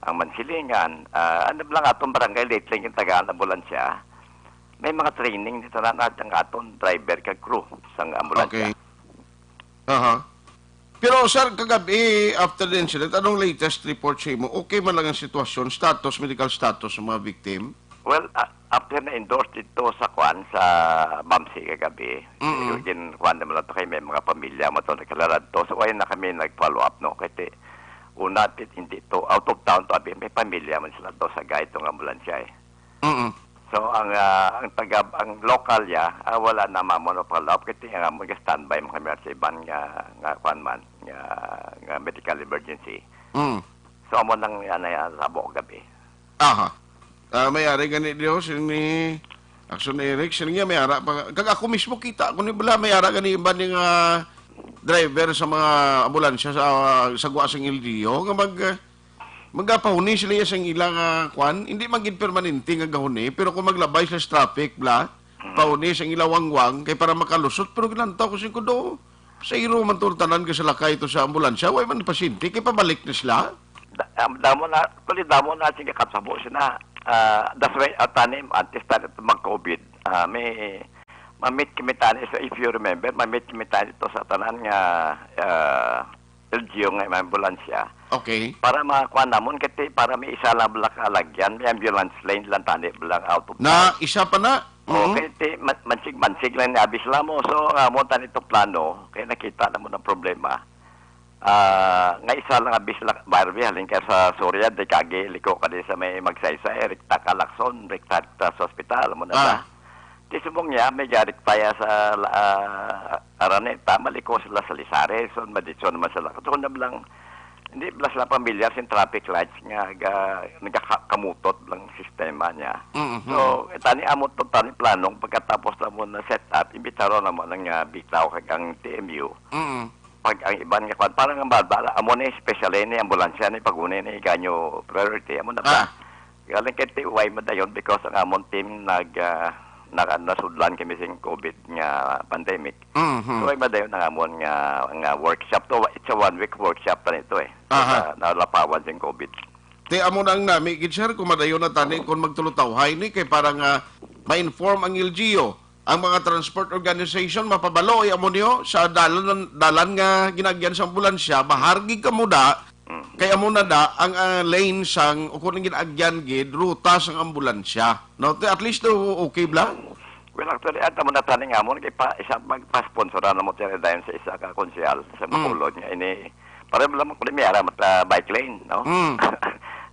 ang Mansilingan, ah, ano lang aton barangay, late lang yung tagaan ambulansya. May mga training dito na natin ang aton driver kag crew sang ambulansya. Okay. Aha. Pero, sir, kagabi, after the incident, anong latest report sa imo? Okay man lang ang sitwasyon, status, medical status sa mga victim? Well, a-, after na-endorse dito sa kwan, sa BAMC kagabi, Mm-mm. Gin-, kwan naman lang to kay may mga pamilya mo to, nagkalala to. So, ayun na kami nag-follow up, no? Kasi una, ti-, hindi to, out of town to, abi, may pamilya man sila to sa guide tong ambulansya, eh. Mm-mm. So, ang, ah, ang taga, ang lokal ya, ah, wala na mamon o follow-up. Kaya nga mo, standby mo kami sa iban nga, nga kwan man, nga, nga medical emergency. Mm. So, amo nang, ano, yan, sa buong gabi. Aha. Ah, may ari gani diyo, si ni Action Eric, sino niya may ara pa. Kag ako mismo kita, kung bala may ara gani iban nga driver sa mga ambulansya sa, sa guwa sang L G U, nga mag, magapahuni sila sang ila nga kwan, hindi man gid permanente nga gahuni, pero kung maglabay sila sa traffic, bla, Mm. pahuni sang ila wangwang, kay para makalusot, pero ginantaw ko sing kudo. Sa iro man to tanan ka sa lakay to sa ambulansya, way man pasyente, kay pabalik na sila. Da-, am-, damo na, actually, damo na sing kakasabo sina. Ah, that's why, ah, tanim, antes tayo mag-covid, ah, may, mamit kami tani sa, if you remember, mamit kami tani to sa tanan nga, ah, L G U nga may ambulansya. Okay. Para makuha namon, kasi para may isa lang bala kalagyan, may ambulance lane lang tani bala out of Na town. Isa pa na? Mhm. Okay, ti, man-, mansig-mansig lang ni abis lang mo. So, ang amo tani to plano, kaya nakita namon ang problema. Ah, nga isa lang abis lang, Barbie, halin ka sa Soria, di kagi, liko ka di sa may Magsaysay, rekta ka Lacson, rekta ka sa ospital, amo na Ah. ba? Ti subong niya, may garik pa ya sa, ah, Araneta, maliko sila sa Lisares, so maditso naman sila. So, na lang, hindi bala sila pamilyar sa traffic lights nga ga-, nagakakamutot lang sistema niya. Mhm. So, tani amo to, tani planong pagkatapos na mo na set up, imbitaron naman ang, ah, bitaw kag ang T M U. Mhm. Pag ang iban nga kwan, parang ang bala, amo ni special ni ambulansya ni paguni ni ganyo priority, amo na ba? Ah. Galing kay T Y madayon because ang amon team nag, ah, naka-, nasudlan kami sing covid nga pandemic. Mhm. So, ay madayon ang amon nga, nga workshop to. It's a one week workshop pa nito eh. Aha. Sa nalapawan sing covid. Ti amo nang nami gid, sir, kung madayon na tani kung magtulutawhay ni kay para nga ma-inform ang L G U, ang mga transport organization, mapabalo ay amo niyo sa dalan, dalan nga ginagyan sa ambulansya, bahar gid kamo da, Mm. kay amo na da ang, ah, lane sang, o kung ang ginagyan gid, ruta sang ambulansya. No? Ti at least, o-, okay bla? Well, actually, at amo na taning amon, kay pa, isa, magpa-sponsor na mo tayo dayon sa isa ka konsehal sa Mm. Bacolod nga ini, para mo lang, may ara, mat-, ah, bike lane, no? Mm.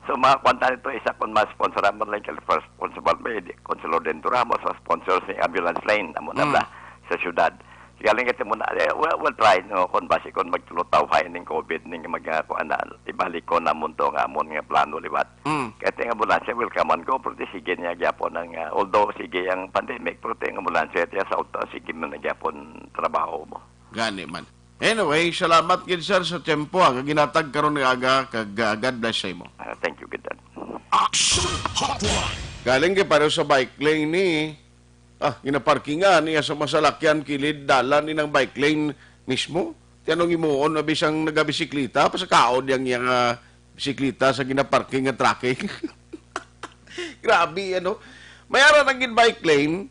So, mga kwan tayo to, isa kung ma-sponsor mo lang kay first Constable May, di, Consuelo Dento Ramos, sa sponsor sa ambulance lane, amo na Mm. bala, sa syudad. Galing kita muna, eh, we'll, we'll try, no, kung basi kung magtulutaw ha, ning covid, ning mag, ah, kuan na, ibalik ko na mo to nga amon nga plano liwat. Mm. Kaya nga ambulansya will come and go, pero di sige niya gyapon ang, ah, although sige ang pandemic, pero ang ambulansya, tiya sa auto, sige man na gyapon trabaho mo. Gani man. Anyway, salamat gid, sir, sa tiyempo, ah, nga ginatag karon nga aga, kag, ah, God bless sa imo. Ah, thank you, good. Action Hotline. Galing kay pareho sa bike lane ni, ah, ginaparkingan niya sa masalakyan kilid dalan ni ng bike lane mismo. Ti anong himuon, abi sang nagabisikleta, pasakaon yang, yang, ah, bisikleta sa ginaparking nga traffic. Grabe, ano? May ara na gid bike lane.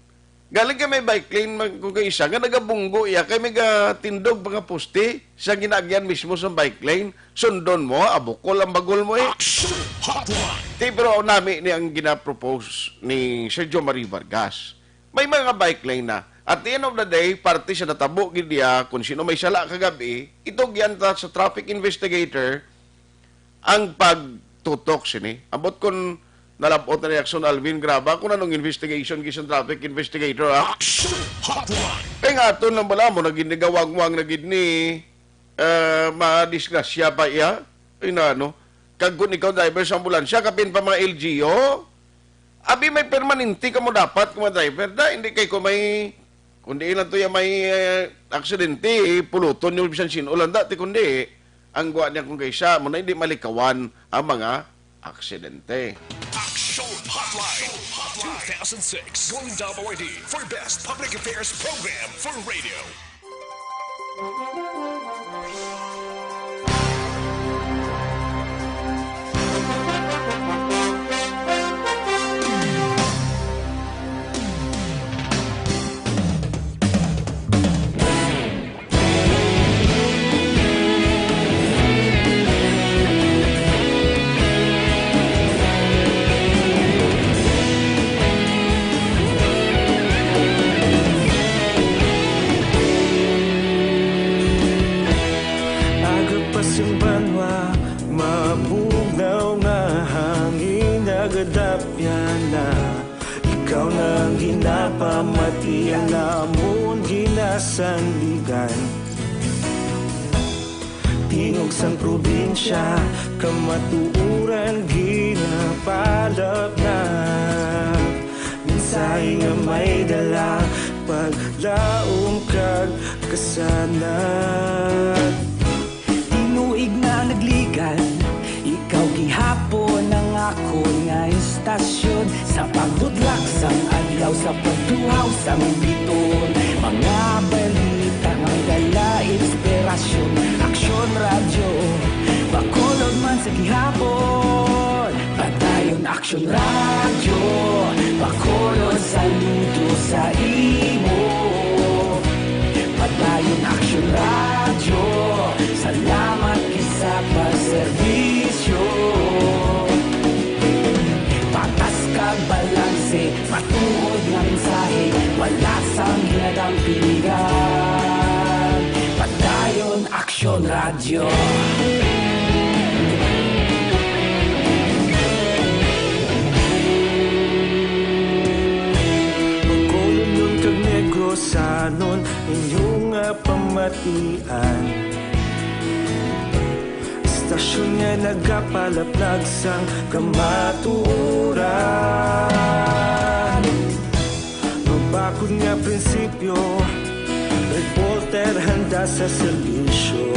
Galing kay may bike lane, mag-, kung kay isa nga nagabunggo iya, kay may gatindog mga poste sa ginaagyan mismo sa bike lane. Sundon mo, abukol ang bagol mo eh. Action Hotline! Ti, pero nami ni ang ginapropose ni Sergio Marie Vargas. May mga bike lane na. At the end of the day, parte sa natabo gid niya kung sino may sala kagabi, itugyan ta sa traffic investigator ang pagtutok sini. Ambot kung nalabot na ni Action Alvin Graba kung anong investigation gid sa traffic investigator, ha? Action Hotline! Kay nga aton lang bala mo, naging nagawangwang na gid ni, eh, madisgrasya pa iya. Ay na, no? Kag kung ikaw driver sa ambulansya, kapin pa mga L G U, abi may permanente ka mo dapat kung mga driver da. Hindi kay kung may, kung di lang to yung may, eh, aksidente, eh, puluton yung bisan sin-o lang da. Ti kundi, ang guwa niya kung kaysa, mo na hindi malikawan ang mga aksidente. Action Hotline two thousand six. Golden W R D for best public affairs program for radio. Aga pa sing banwa, mabugnaw nga hangin nagadapyan na. Ikaw na ang ginapamati, ang amon ginasanligan. Tingog sang probinsya, kamatuoran ginapalapnap. Mensahe nga may dala, paglaom kag kasanag. Tinuig na nagligan, ikaw gihapon ang akon nga istasyon. Sa pagbudlak sang adlaw, sa pagtuhaw sang biton, mga balita nga may dala inspirasyon. Aksyon Radyo, Bacolod man sa gihapon. Padayon Aksyon Radyo, Bacolod, saludo sa imo. Padayon Aksyon Radyo, salamat gid sa pagserbisyo. Patas kag balanse, matuod nga mensahe, wala sang ginadampingan. Padayon Aksyon Radyo. Bacolod kag Negros, sanon inyo nga pamatian. Istasyon nga nagapalaplag sang kamatuoran. Mabakod nga prinsipyo, reporter handa sa serbisyo.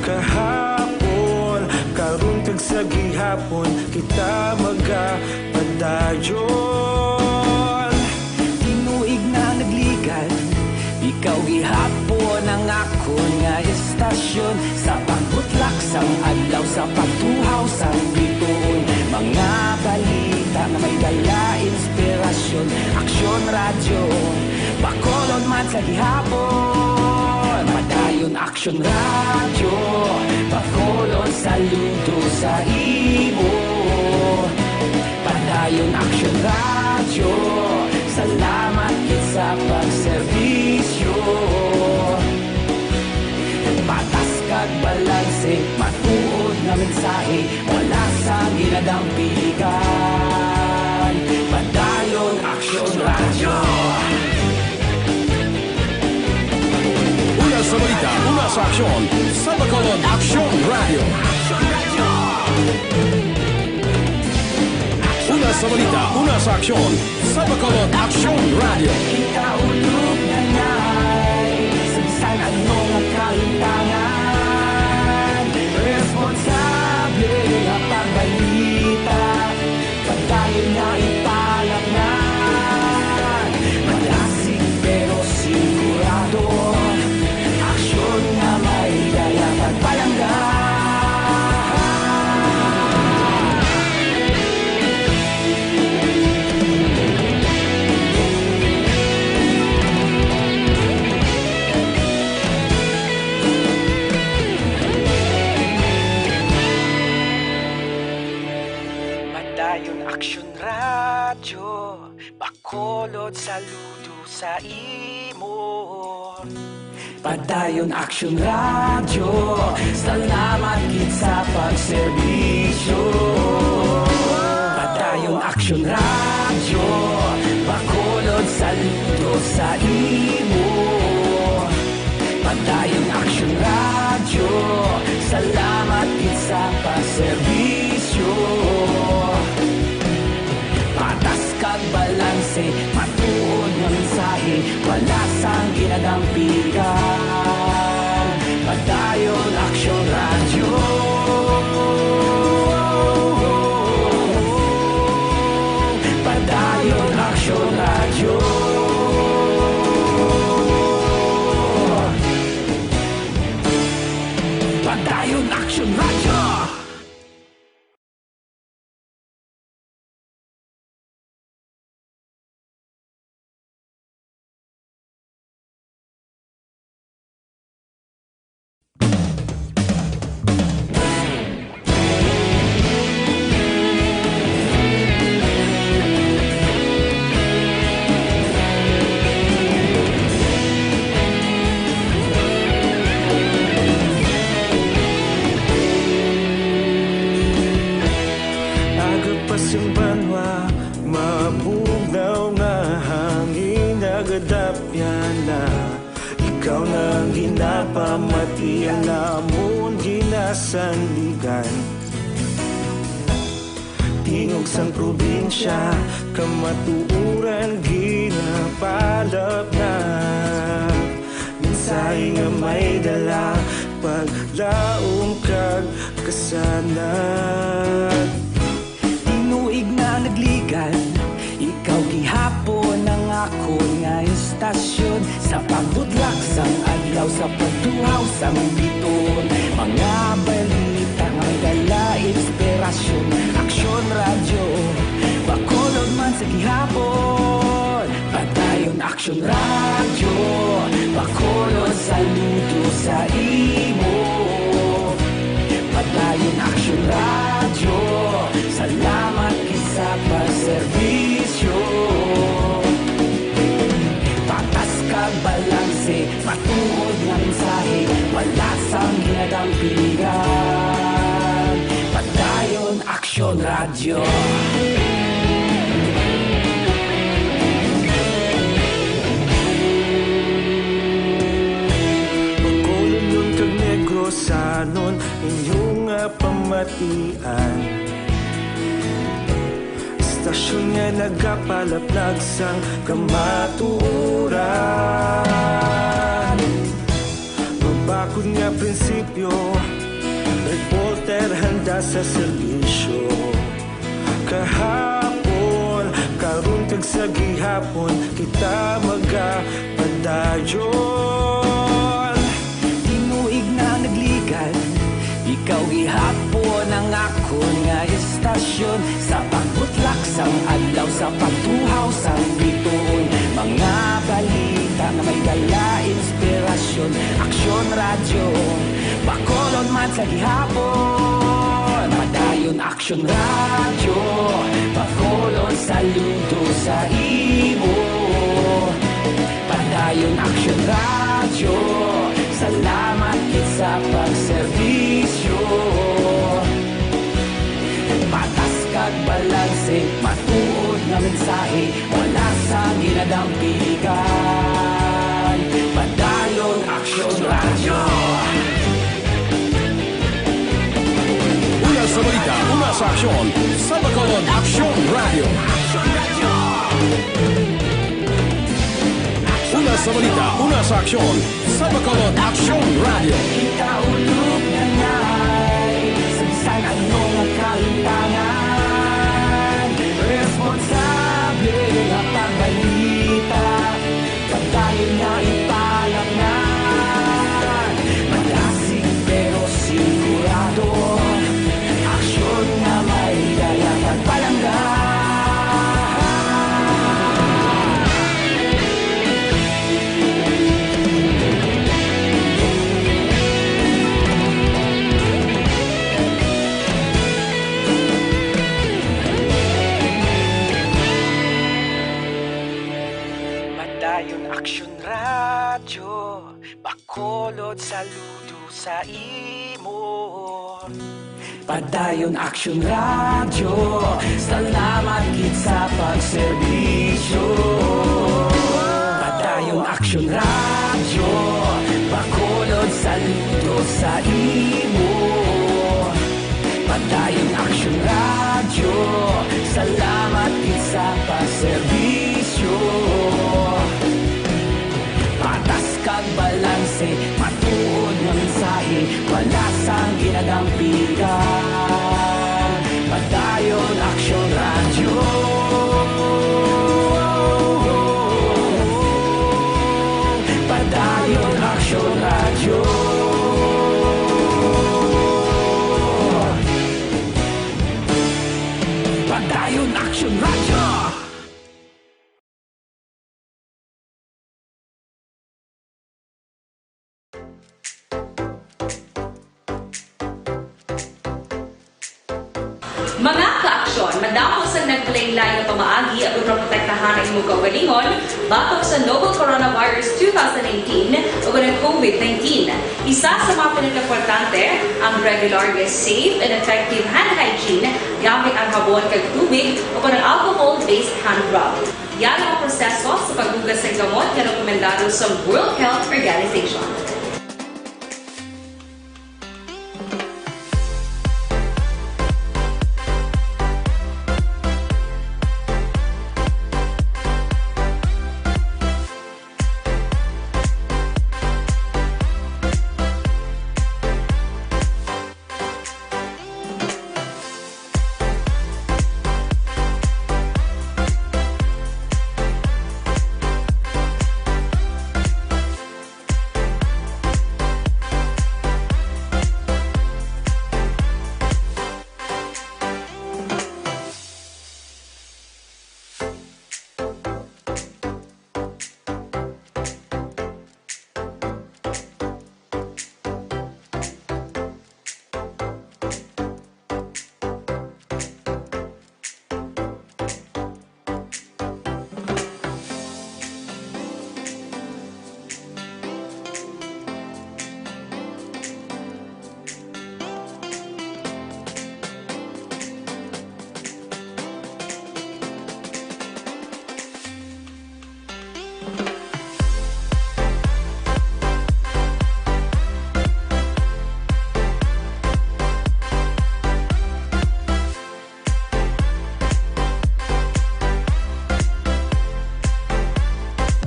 Kahapon, karon kag sa gihapon, kita magapadayon. Tinuig na nagligan, ikaw gihapon ang akon nga istasyon. Sa pagbutlak sang adlaw, sa pagtuhaw sang bituon, mga balita nga may dala inspirasyon. Aksyon Radyo, Bacolod man sa gihapon. Padayon Aksyon Radyo, Bacolod, saludo sa imo. Padayon Aksyon Radyo, salamat gid sa pagserbisyo. Patas kag balanse, matuod nga mensahe, wala sang ginadampigan. Padayon Aksyon Radyo. Una sa balita, una sa aksyon, sa Bacolod Aksyon Radyo. Una sa balita, una sa aksyon, sa Bacolod Aksyon Radyo. Kita ulog na ngay, sa bisan ano nga kahitangan, responsable nga pagbalita, padayon na ipalapngan. Malasig pero sigurado, aksyon nga Radyo Bacolod, saludo sa imo. Padayon Aksyon Radyo, salamat gid sa pagserbisyo. Padayon Aksyon Radyo, Bacolod, saludo sa imo. Padayon Aksyon Radyo, salamat gid sa pagserbisyo. Patas kag balanse, matuod nga mensahe, wala sang ginadampigan. Padayon Aksyon Radyo. Padayon Aksyon Radyo. Padayon Aksyon Radyo. Aga pa sing banwa, mabugnaw nga hangin nagadapyan na. Ikaw na ang ginapamati, ang amon ginasandigan. Tingog sang probinsya, kamatuoran ginapalapnap. Mensahe nga may dala, paglaom kag kasanag. Tinuig na nagligan, ikaw gihapon ang akon nga istasyon. Sa pagbutlak sang adlaw, sa pagtuhaw sang bituon, mga balita nga may dala inspirasyon. Aksyon Radyo, Bacolod man sa gihapon. Padayon Aksyon Radyo, Bacolod, saludo sa imo. Padayon Aksyon Radyo, salamat gid sa pagserbisyo. Patas kag balanse, matuod nga mensahe, wala sang ginadampigan. Padayon Aksyon Radyo. Bacolodnon kag Negrosanon, inyo nga pamatian. Istasyon nga nagapalaplag sang kamatuoran. Mabakod nga prinsipyo, reporter handa sa serbisyo. Kahapon, karon kag sa gihapon, kita magapadayon. Tinuig na nagligan, ikaw gihapon ang akon nga istasyon. Sa pagbutlak sang adlaw, sa pagtuhaw sang bituon, mga balita nga may dala inspirasyon. Aksyon Radyo, Bacolod man sa gihapon. Padayon Aksyon Radyo, Bacolod, saludo sa imo. Padayon Aksyon Radyo, salamat gid sa pagserbisyo. Patas kag balanse, matuod nga mensahe, wala sang ginadampigan. Padayon Aksyon Radyo. Una sa balita, una sa aksyon, sa Bacolod Aksyon Radyo. Una sa balita, una sa aksyon, sa Bacolod Aksyon Radyo. Ikaulo na ngay sa bisan ano nga kalimtangan, responsable nga pagbalita. Padayon na ipalangnan, malasig pero sigurado. Aksyon nga may dala pagpalangga. Saludo sa imo. Padayon Aksyon Radyo, salamat gid sa pagserbisyo. Padayon Aksyon Radyo, Bacolod, saludo sa imo. Padayon Aksyon Radyo, salamat gid sa pagserbisyo. Patas kag balanse, matuod nga mensahe, wala sang ginadampigan. Padayon Aksyon Radyo. Padayon Aksyon Radyo. Padayon Aksyon Radyo. Mga kaaksyon, madamo sang naglain-lain nga pamaagi agud maprotektahan ang imong kaugalingon batok sa novel coronavirus two thousand nineteen ug ang COVID nineteen. Isa sa mga pinakaimportante, ang regular nga safe and effective hand hygiene gamit ang habon kag tubig o kon ang alcohol-based hand rub. Yara ang proseso sa paghugas sang gamot nga rekomendado sa World Health Organization.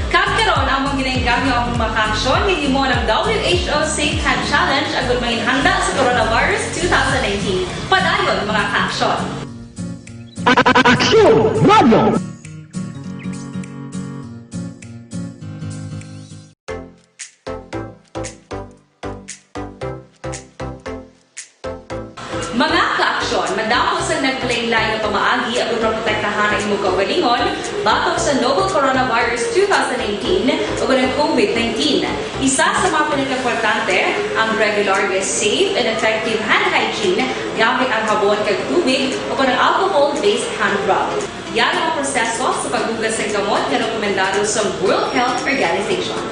Kag karon, among ginainggam nga among mga kaaksyon nga himo ang W H O Safe Hand Challenge agud mangin handa sa coronavirus two thousand nineteen. Padayon, mga kaaksyon. Aksyon Radio. Mga kaaksyon, madamo sang naglain-lain nga pamaagi agud maprotektahan ang imong kaugalingon batok sa novel coronavirus two thousand nineteen ug ang COVID nineteen. Isa sa mga pinakaimportante, ang regular nga safe and effective hand hygiene gamit ang habon kag tubig o kon ang alcohol-based hand rub. Yara ang proseso sa paghugas sang gamot nga rekomendado sa World Health Organization.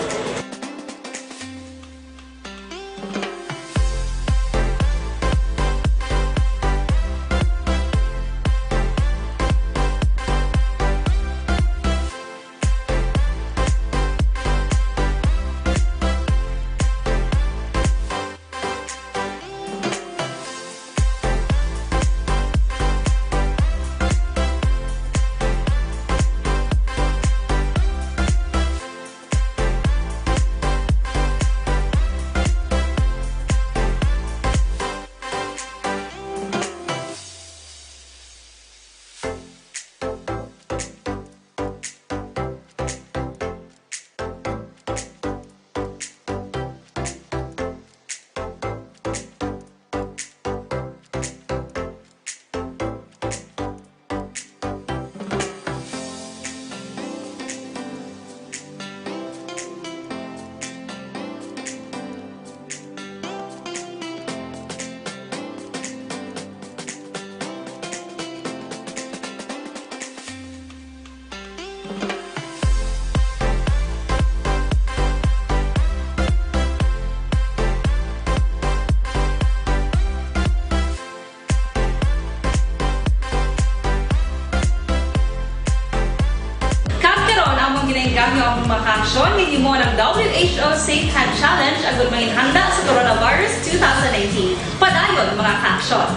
Join with you mo ng W H O Safe Hand Challenge agud mangin handa sa Coronavirus two thousand nineteen. Padayon, mga ka-aksyon!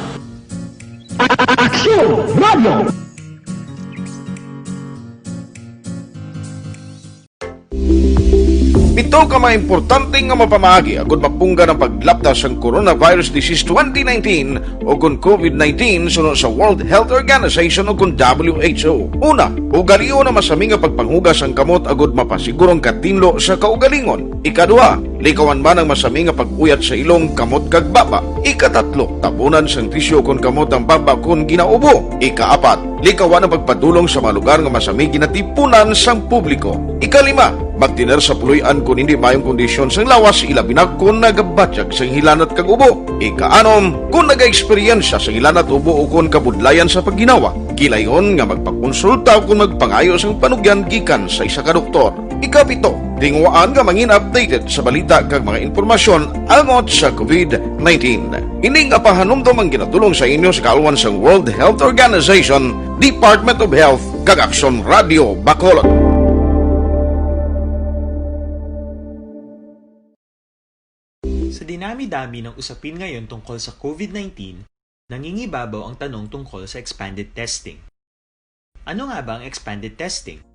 Aksyon Radio! Pito ka mga importante nga mapamaagi agud mapunggan ang paglapta sang Coronavirus Disease twenty nineteen o kon COVID nineteen suno sa World Health Organization o kon W H O. Una, ugalion ang masami nga pagpanghugas ang kamot agud mapasiguro ang katinlo sa kaugalingon. Ikaduha, likawan man ang masami nga pag-uyat sa ilong, kamot kag baba. Ikatatlo, tabunan sang tisyu kon kamot ang baba kon ginaubo. Ikaapat, likawan ang pagpadulong sa mga lugar nga masami ginatipunan sang publiko. Ikalima, magtener sa puloy-an kon hindi maayong kondisyon sang lawas, ilabi na kon nagabatyag sang hilanat kag ubo. Ikaanom, kon nagaeksperyensya sang hilanat, ubo, o kon kabudlayan sa pagginawa, gilayon nga magpakonsulta o kon magpangayo sang panugyan gikan sa isa ka doktor. Ikapito, tinguhaan nga mangin updated sa balita kag mga impormasyon angot sa COVID nineteen. Ini nga pahanumdom ang ginatulong sa inyo sa kaalwan sang World Health Organization, Department of Health, kag Aksyon Radio Bacolod. Sa dinami-dami ng usapin ngayon tungkol sa COVID nineteen, nangingibabaw ang tanong tungkol sa expanded testing. Ano nga ba ang expanded testing?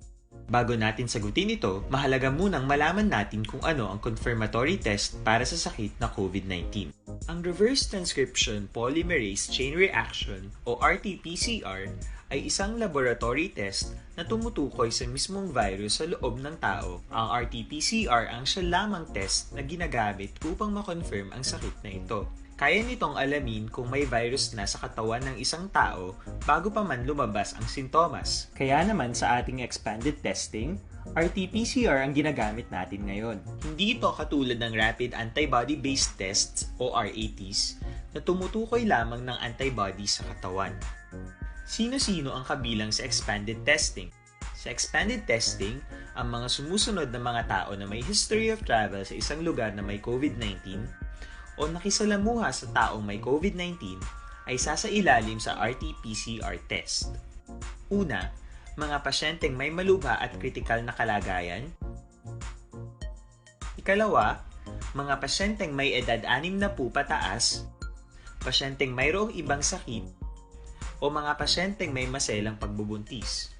Bago natin sagutin ito, mahalaga munang malaman natin kung ano ang confirmatory test para sa sakit na COVID nineteen. Ang reverse transcription polymerase chain reaction o R T P C R ay isang laboratory test na tumutukoy sa mismong virus sa loob ng tao. Ang R T P C R ang siya lamang test na ginagamit upang ma-confirm ang sakit na ito. Kaya nitong alamin kung may virus na sa katawan ng isang tao bago pa man lumabas ang sintomas. Kaya naman sa ating expanded testing, R T P C R ang ginagamit natin ngayon. Hindi ito katulad ng rapid antibody-based tests o R A Ts na tumutukoy lamang ng antibody sa katawan. Sino-sino ang kabilang sa expanded testing? Sa expanded testing, ang mga sumusunod na mga tao na may history of travel sa isang lugar na may COVID nineteen o nakisalamuha sa taong may COVID nineteen ay sasailalim sa R T P C R test. Una, mga pasyenteng may malubha at kritikal na kalagayan. Ikalawa, mga pasyenteng may edad anim na po pataas, pasyenteng mayroong ibang sakit, o mga pasyenteng may maselang pagbubuntis.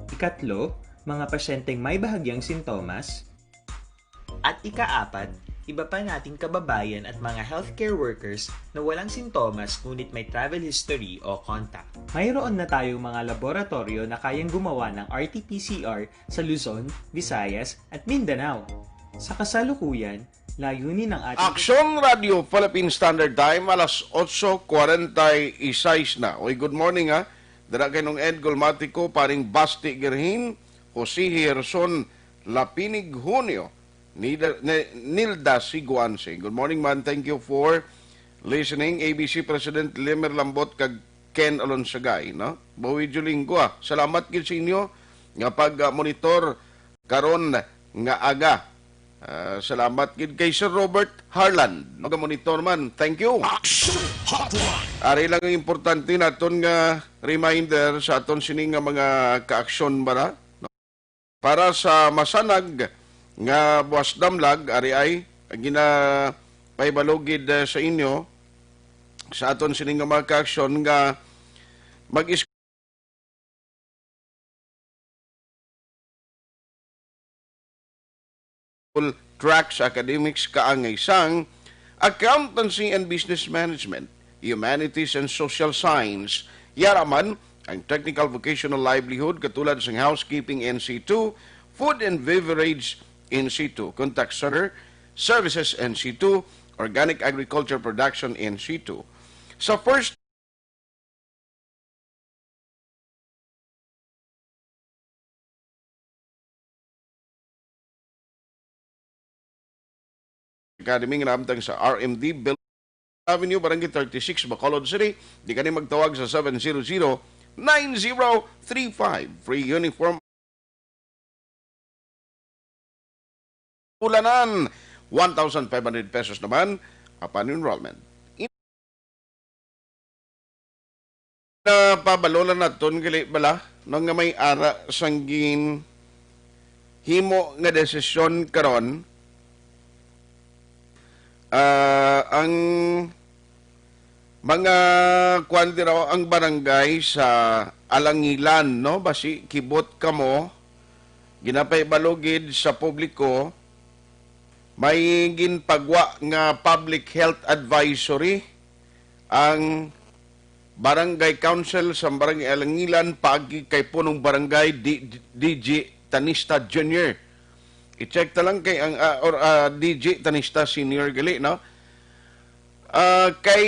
Ikatlo, mga pasyenteng may bahagyang sintomas. At ikaapat, iba pa nating kababayan at mga healthcare workers na walang sintomas ngunit may travel history o contact. Mayroon na tayong mga laboratoryo na kayang gumawa ng R T P C R sa Luzon, Visayas, at Mindanao. Sa kasalukuyan, layunin ng ating Aksyon Radio Philippine Standard Time, alas otso kwarenta y seis na. Uy, good morning, ha. Dara kay Nong Ed Gulmatico, paring Basti Gerhin, Jose Gerson Lapinig Junio, Nida-, Ne-, Nilda Siguanse. Good morning, man. Thank you for listening. A B C President Limer Lambot kag Ken Alonsagay, no? Bawi Julinggo, ah. Salamat gid sa inyo nga pag-monitor karon nga aga. Ah, salamat gid kay Sir Robert Harlan. Naga-monitor man. Thank you. Action Hotline. Ari lang ang importante naton nga reminder sa aton sini nga mga kaaksyon, bara. Para sa masanag nga buwas damlag, ari ay ginapahibalugid, eh, sa inyo sa aton sini nga mga kaaksyon nga mag track sa academics, kaangay sang accountancy and business management, humanities and social science, yara man ang technical vocational livelihood katulad sang housekeeping N C two, food and beverage N C two, contact center services N C two, organic agriculture production N C two. Sa first Academy nga nahamtang sa R M D Bill Avenue, Barangay thirty-six, Bacolod City. Di kani magtawag sa seven zero zero, nine zero three five. Free uniform. Ulanan, one thousand five hundred pesos naman upon enrollment. Napabalo na naton gali bala, no, nga may ara sang gin-, himo nga desisyon karon, ah, ang mga kuwan dira, ang barangay sa Alangilan, no? Basi kibot kamo, ginapahibalo gid sa publiko, may ginpagwa nga public health advisory ang Barangay Council sa Barangay Alangilan, paagi kay Punong Barangay D-, D J Tanista Junior. I-check ta lang kay ang, ah, or, ah, D J Tanista Senior gali, no? Ah, kay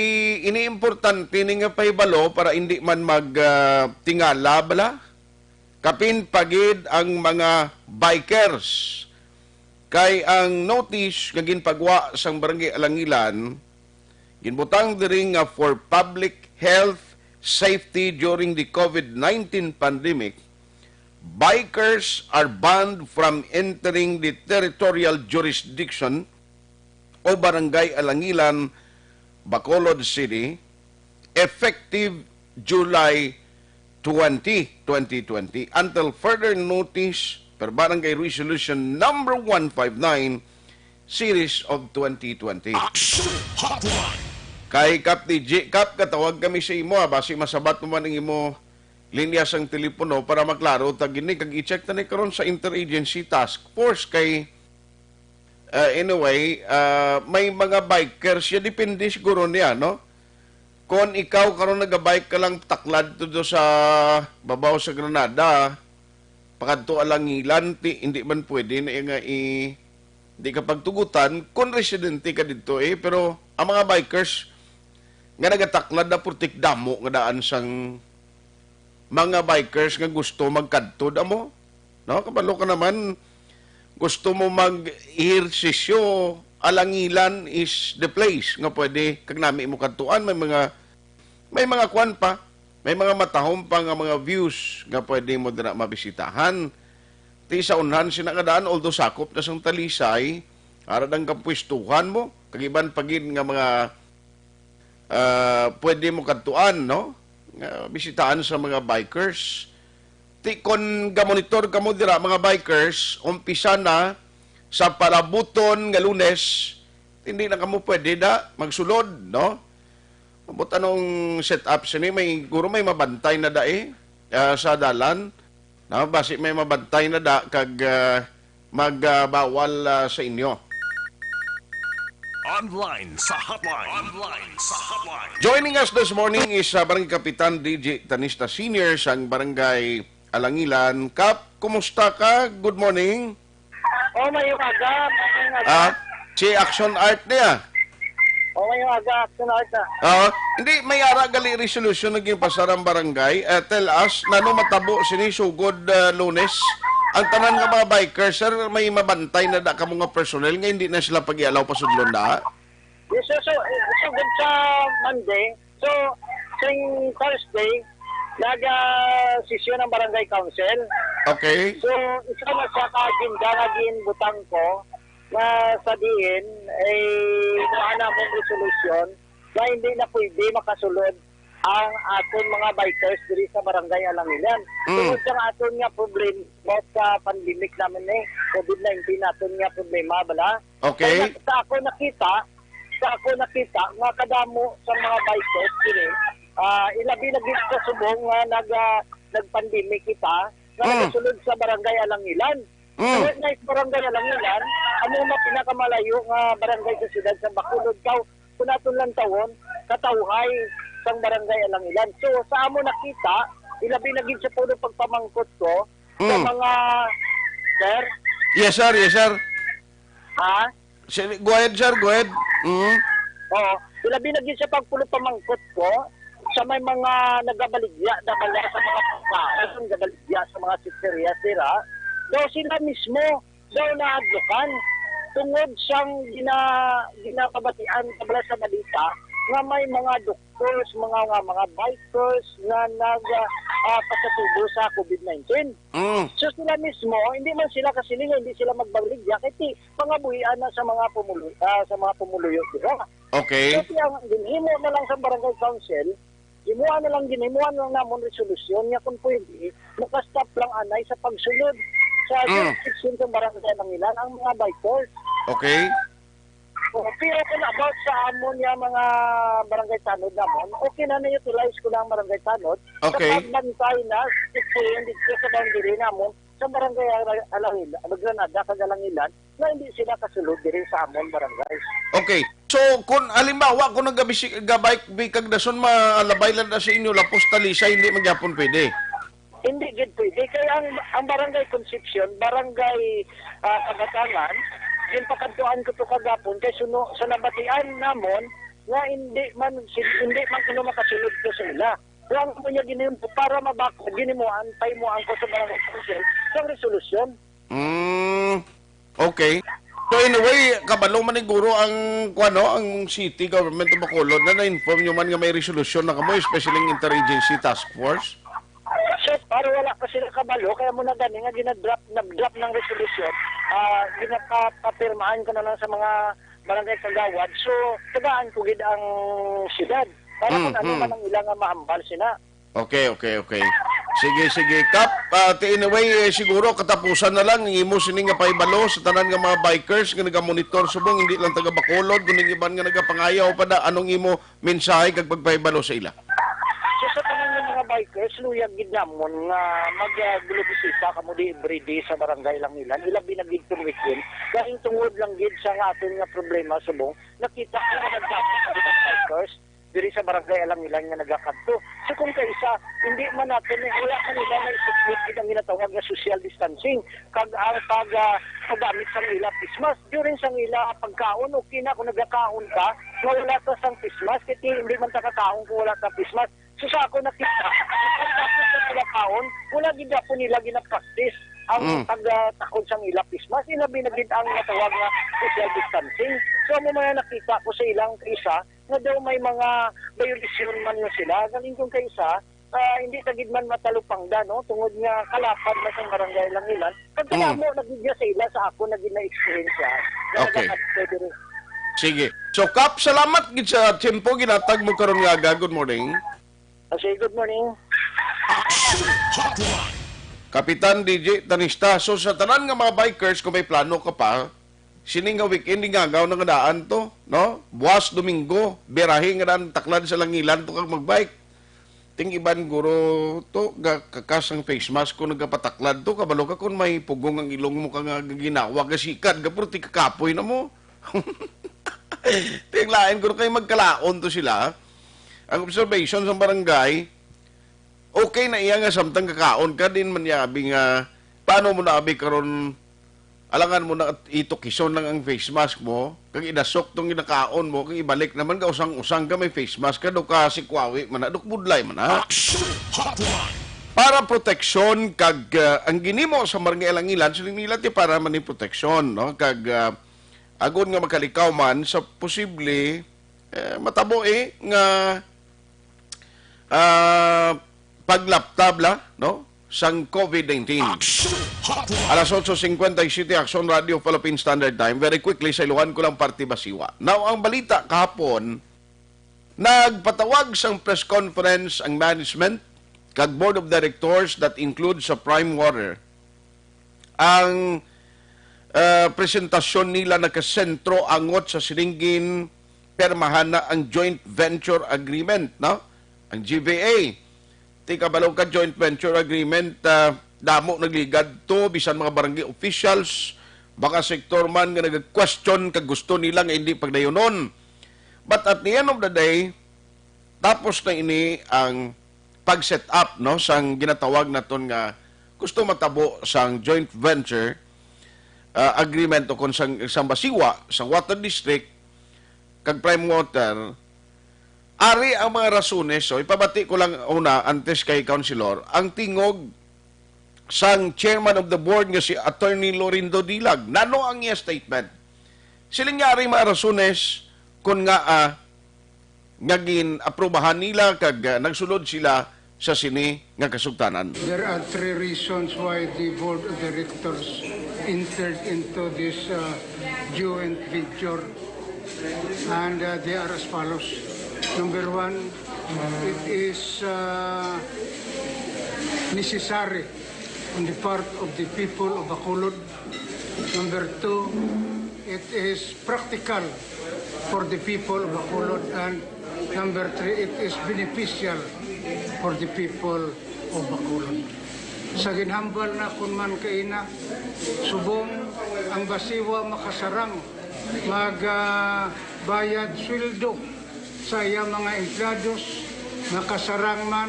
ini importante ni nga pahibalo para hindi man mag, ah, tingala bala. Kapin pa gid ang mga bikers. Kay ang notice nga ginpagwa sang Barangay Alangilan, ginbutang diri nga for public health safety during the COVID nineteen pandemic, bikers are banned from entering the territorial jurisdiction o Barangay Alangilan, Bacolod City, effective July twenty, twenty twenty, until further notice per Barangay Resolution Number one five nine, Series of twenty twenty. Action Hotline. Kay Kap D J, Kap, katawag kami sa imo, ha, basi masabat mo man ang imo linya sang telepono para maklaro ta gini, kag i-check ta ni karon sa Interagency Task Force kay, uh, anyway, uh, may mga bikers siya, depende siguro niya, no? Kon ikaw karon nagabike ka lang taklad to do sa babaw sa Granada, pakadto Alangilan, ti, hindi man pwede na nga i-, di ka pagtugutan kung residente ka dito eh. Pero ang mga bikers nga nagataklad na, purtik damo nga daan sang mga bikers nga gusto magkadto damo, no? Kabalo ka naman, gusto mo mag-ehersisyo, Alangilan is the place nga pwede kag nami mo kadtuan. May mga, may mga kwan pa, may mga matahom pa nga mga views nga pwede mo dira mabisitahan. Ti sa unhan sina nga daan, although sakop na sang Talisay, ara ang kapwestuhan mo, kag iban pa gid nga mga, ah, pwede mo kadtuan, no? Nga bisitaan sa mga bikers. Ti kon gamonitor kamo dira, mga bikers, umpisa na sa palabuton nga Lunes, hindi na kamo pwede da magsulod, no? Ambot anong setup sini, may, siguro may mabantay na da eh, ah, sa dalan. No? Basi may mabantay na da kag, ah, mag, ah, bawal, ah, sa inyo. Online sa hotline. Online sa hotline. Joining us this morning is, ah, Barangay Kapitan D J Tanista Senior sang Barangay Alangilan. Kap, kumusta ka? Good morning. Oh, mayong aga, mayong aga. Ah, si Action Art niya. Oh, mayong aga, Action Art, ah. Ah, hindi, may ara gali resolution na ginpasar ang barangay. Eh, tell us, nano matabo sini sugod, ah, Lunes? Ang tanan nga mga bikers, sir, may mabantay na da kamo nga personnel nga hindi na sila pag-ialaw pasudlon da? Yes, sir. So, eh, sugod sa Monday, so, sing Thursday, naga-session ang barangay council. Okay. So, isa na sa ka-agenda nga ginbutang ko nga sa diin, eh, kuha namon resolution na hindi na pwede makasulod ang aton mga bikers diri sa Barangay Alangilan. Mm. Tungod sa aton nga problema sa pandemic naman eh, COVID nineteen aton nga problema, bala. Okay. Kaya sa ako nakita, sa ako nakita, nga kadamo sa mga bikers diri, ah, ilabi na gid sa subong nga nag, ah, nag-pandemic kita, nga Mm. nagasulod sa Barangay Alangilan. Mm. Kaya na sa Barangay Alangilan, ano nga pinakamalayo nga barangay sa siyudad sa Bacolod, kaw, kung naton lang tawon, katawhay sang Barangay Alangilan. So, sa amo nakita, ilabi na gid sa puno pagpamangkot ko, sa Mm. mga, sir? Yes, sir. Yes, sir. Ha? Sige, go ahead, sir. Go ahead. Mm. Oo. Ilabi na gid sa pagpulo pamangkot ko sa may mga nagabaligya na bala sa mga pagkaon, nagabaligya sa mga chicheria, sira. Daw sila mismo daw naadlokan tungod sang gina-, ginapabatian sa bala sa balita nga may mga doctors, mga, nga mga bikers nga nag, ah, pasatubo sa COVID nineteen. Mm. So sila mismo, hindi man sila kasiling, hindi sila magbaligya kay ti pangabuhian na sa mga pumulo-, ah, sa mga pumuluyo dira. Okay. Kasi ang ginhimo na lang sa barangay council, himuan na lang, ginhimuan lang namon resolusyon nga kung pwede, makastop lang anay sa pagsulod Sa Mm. jurisdiction sa barangay Langilan, ang mga bikers. Okay. Oh, pero kung about sa amon nga mga barangay tanod namon, okay na na-utilize ko na ang barangay tanod. Okay. Sa pagbantay na, checkpoint dito sa boundary namon, sa barangay Ala-, Alangil-, Granada, kag Alangilan, na hindi sila kasulod diri sa amon barangay. Okay. So, kung halimbawa, kung nagabisi-, gabike, bikag dason, malabay lang na sa inyo, lapos talisay, hindi man gyapon pwede. Hindi gid pwede. Kaya ang, ang Barangay Concepcion, Barangay, ah, Kabatangan, ginpakadtuan ko to kagapon kay suno sa nabatian namon nga hindi man si-, hindi man kuno makasulod ko sa ila. Kaya ang amon niya ginhimo para mabakod, ginhimuan, pahimuan ko sa Barangay Council sang resolusyon. Mm, okay. So, anyway, kabalo man siguro ang, kuwan, no, ang city government of Bacolod na na-inform nyo man nga may resolusyon na kamo, especially ang interagency task force. So, para wala pa sila kabalo, kaya mo na gani nga gina-drop, nag-drop ng resolusyon, ah, ginapapirmahan ko na lang sa mga barangay kagawad. So, tagaan ko gid ang siyudad para Mm, kung ano mm. man ang ilang nga mahambal sina. Okay, okay, okay. Sige, sige. Kap, ah, ti-, anyway, eh, siguro katapusan na lang ang imo sini nga pahibalo sa tanan nga mga bikers nga nagamonitor subong, hindi lang taga Bacolod, kundi iban nga nagapangayaw pa da. Anong imo mensahe kag pagpahibalo sa ila? So, sa tanan nga mga bikers, luyag gid namon nga mag, ah, gulubisita kamo di everyday sa Barangay Langilan, ilabi na gid kung weekend. Dahil tungod lang gid sa aton nga problema subong, nakita ko nga nagdagko sa mga bikers diri sa Barangay Alangilan nga nagakadto. So, kung kaisa, hindi man natin, eh, wala man nila naisukbit gid ang ginatawag nga social distancing kag ang pag, ah, paggamit sang ila face mask during sang ila pagkaon. Okay na kung nagakaon ka nga wala ta sang face mask, kay hindi man ta kakaon kung wala ta face mask. So, sa ako nakita, pagkatapos sa pagkaon, wala gid po nila ginapractice ang Mm. pagtakod sang ila face mask. Ilabi na gid ang natawag nga social distancing. So, amo man nakita ko sa ilang kaisa, nga daw may mga violasyon man nga sila. Galing kung kaisa, ah, hindi ta gid man matalupangda, no? Tungod nga kalapad na sa Barangay Langilan. Kag Mm. kadamo na gid sa ila sa ako na gid na-experience, ah, na Okay. nagakadto diri. Sige. So, Kap, salamat gid sa tiyempo ginatag mo karon nga aga. Good morning. Ah, sige, good morning. Action Hotline. Kapitan D J Tanista, so sa tanan nga mga bikers, kung may plano ka pa, sini nga weekend, ingagaw na nga daan to, no? Buwas Domingo, birahe nga daan taklad sa Langilan to kag magbike. Ting iban guro to, ga-, kakas ang face mask kung nagapataklad to, kabalo ka kung may pugong ang ilong mo ka nga ginawa, gasikad ka, pero ti kakapoy na mo. Ting lain guro kay magkalaon to sila. Ang observation sa barangay, okay na iya nga samtang kakaon ka, din man niya abi nga, paano mo na abi karon, alangan mo na itukison lang ang face mask mo, kag idasok tong ginakaon mo, kag ibalik naman ka usang-usang ka may face mask ka, do ka sikwawi man na, do ka budlay man na. Action Hotline. Para proteksyon kag, ah, ang ginimo sa Barangay Alangilan, siling nila ti para man ni proteksyon, no? Kag, ah, agon nga makalikaw man sa posible, eh, matabo, eh, nga, ah, paglaptab la, no, sang COVID nineteen. Action Hotline. Alas otso cincuenta y siete, Action Radio Philippine Standard Time. Very quickly, sa iluhan ko lang parte basiwa. Now, ang balita kahapon, nagpatawag sang press conference ang management kag board of directors that includes sa Prime Water. Ang, ah, presentasyon nila nakasentro angot sa sining ginpirmahan na ang joint venture agreement, no? Ang G V A. Ti kabalo ka, joint venture agreement, ah, damo nagligad to, bisan mga barangay officials, mga sektor man nga nag-question kag gusto nila nga hindi pagdayunon. But at the end of the day, tapos na ini ang pag-set up, no, sang ginatawag naton nga gusto matabo sang joint venture, ah, agreement o kon sang, sang basiwa, sang water district, kag Prime Water. Ari ang mga rasones, so ipabati ko lang una, antes kay Councilor, ang tingog sang chairman of the board nga si Attorney Lorindo Dilag. Nano ang iya statement? Siling niya ari mga rasones kung nga, ah, nga gin-aprubahan nila kag, ah, nagsulod sila sa sini nga kasugtanan. There are three reasons why the board of directors entered into this, uh, joint venture, and, uh, they are as follows. Number one, it is, uh, necessary on the part of the people of Bacolod. Number two, it is practical for the people of Bacolod. And number three, it is beneficial for the people of Bacolod. Sa ginhambal nakon man kaina, subong ang Basiwa makasarang mag, ah, bayad sweldo sa iya mga empleados, makasarang man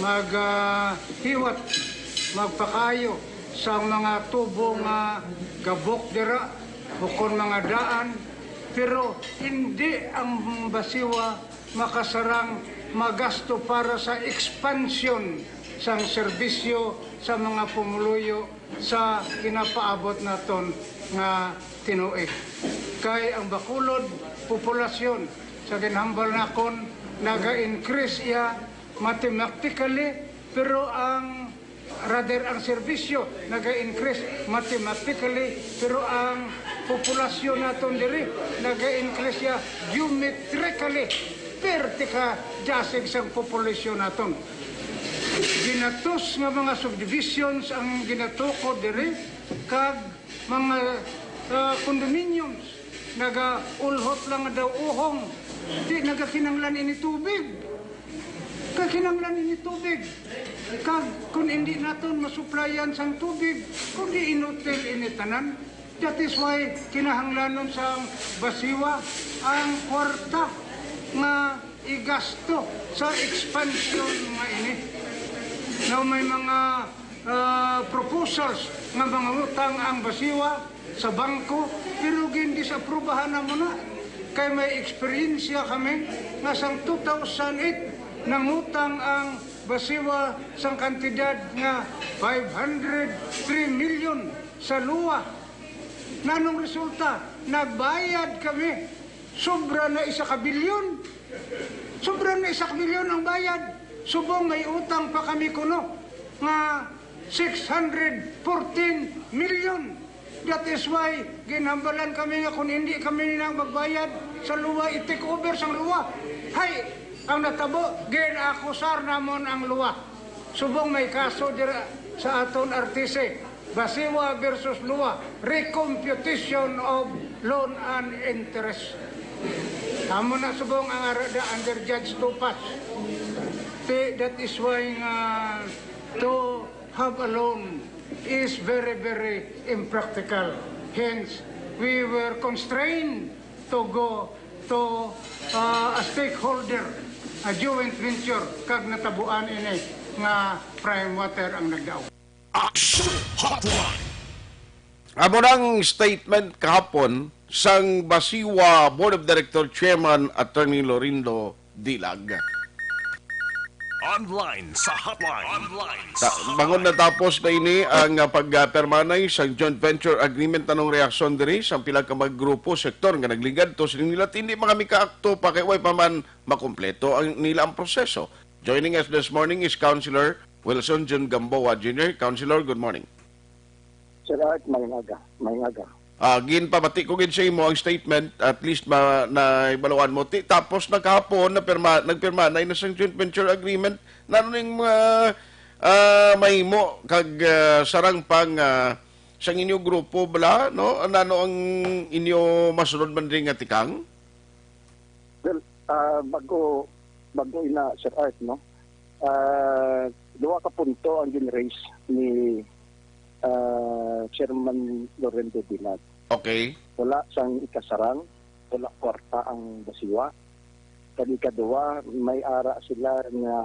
mag, ah, hiwat, magpakaayo sa mga tubo nga gabok dira, ukon mga daan, pero hindi ang Basiwa makasarang magasto para sa expansion sang serbisyo sa mga pumuluyo sa ginapaabot naton nga tinuig. Kay ang Bacolod populasyon, sa ginhambal nakon, naga-increase iya mathematically, pero ang, rather, ang serbisyo naga-increase mathematically, pero ang populasyon naton diri naga-increase iya geometrically, pertika dasig sang populasyon naton. Ginatos nga mga subdivisions ang ginatukod diri, kag mga, ah, condominiums, nagaulhot lang nga daw uhong. Di nagakinahanglan ini tubig. Kakinahanglan ini tubig. Kag kung hindi naton masuplayan sang tubig, kung di inutil ini tanan. That is why kinahanglanon sang Basiwa ang kwarta nga igasto sa expansion nga ini. Now, may mga, ah, proposals nga mga utang ang Basiwa sa bangko, pero gindisaprubahan namo na. Kay may eksperyensya kami nga sang two thousand eight nangutang ang Basiwa sang kantidad nga five hundred three million sa luwa. Nanong resulta? Nagbayad kami. Sobra na isa ka bilyon. Sobra na isa ka bilyon ang bayad. Subong may utang pa kami kuno nga six hundred fourteen million. That is why ginhambalan kami nga kung hindi kami na magbayad sa luwa, i-take over sang luwa. Hay, ang natabo, gin-akusar namon ang luwa. Subong may kaso dira sa aton R T C, Basiwa versus Lua, recomputation of loan and interest. Amo na subong ang ara da under Judge Tupas. Ti, that is why nga to have a loan is very, very impractical. Hence, we were constrained to go to, uh, a stakeholder, a joint venture, kag natabuan ini nga Prime Water ang nagdaog. Action Hotline. Amo nang statement kahapon sang Basiwa Board of Director Chairman Attorney Lorindo Dilag. Online sa hotline. Online sa Ta-, bangon hotline. Natapos na ini ang, ah, pagpermanay sang joint venture agreement. Anong reaksyon diri sang pila ka mga grupo, sektor nga nagligad to sining nila, hindi man kami kaakto pa kay way pa man makompleto ang nila ang proseso. Joining us this morning is Councilor Wilson Jun Gamboa Junior Councilor, good morning. Sir Art, mayong aga. Mayong aga. Ah, ginpamati ko gid sa imo ang statement, at least ma-, naibaluan mo. Ti-, tapos nagkahapon, napirma-, nagpirmanay na sang joint venture agreement. Nano ning mga, ah, mahimo kag, ah, sarang pang, ah, sang inyo grupo bala, no? Nano ang inyo masunod man diri nga tikang? Well, ah, bago, bago ina, Sir Art, no? Ah, duha ka punto ang gin-raise ni, ah, Chairman Lorindo Dilag. Okay. Wala sang ikasarang, wala kwarta ang Basiwa. Kag ikaduha, may ara sila nga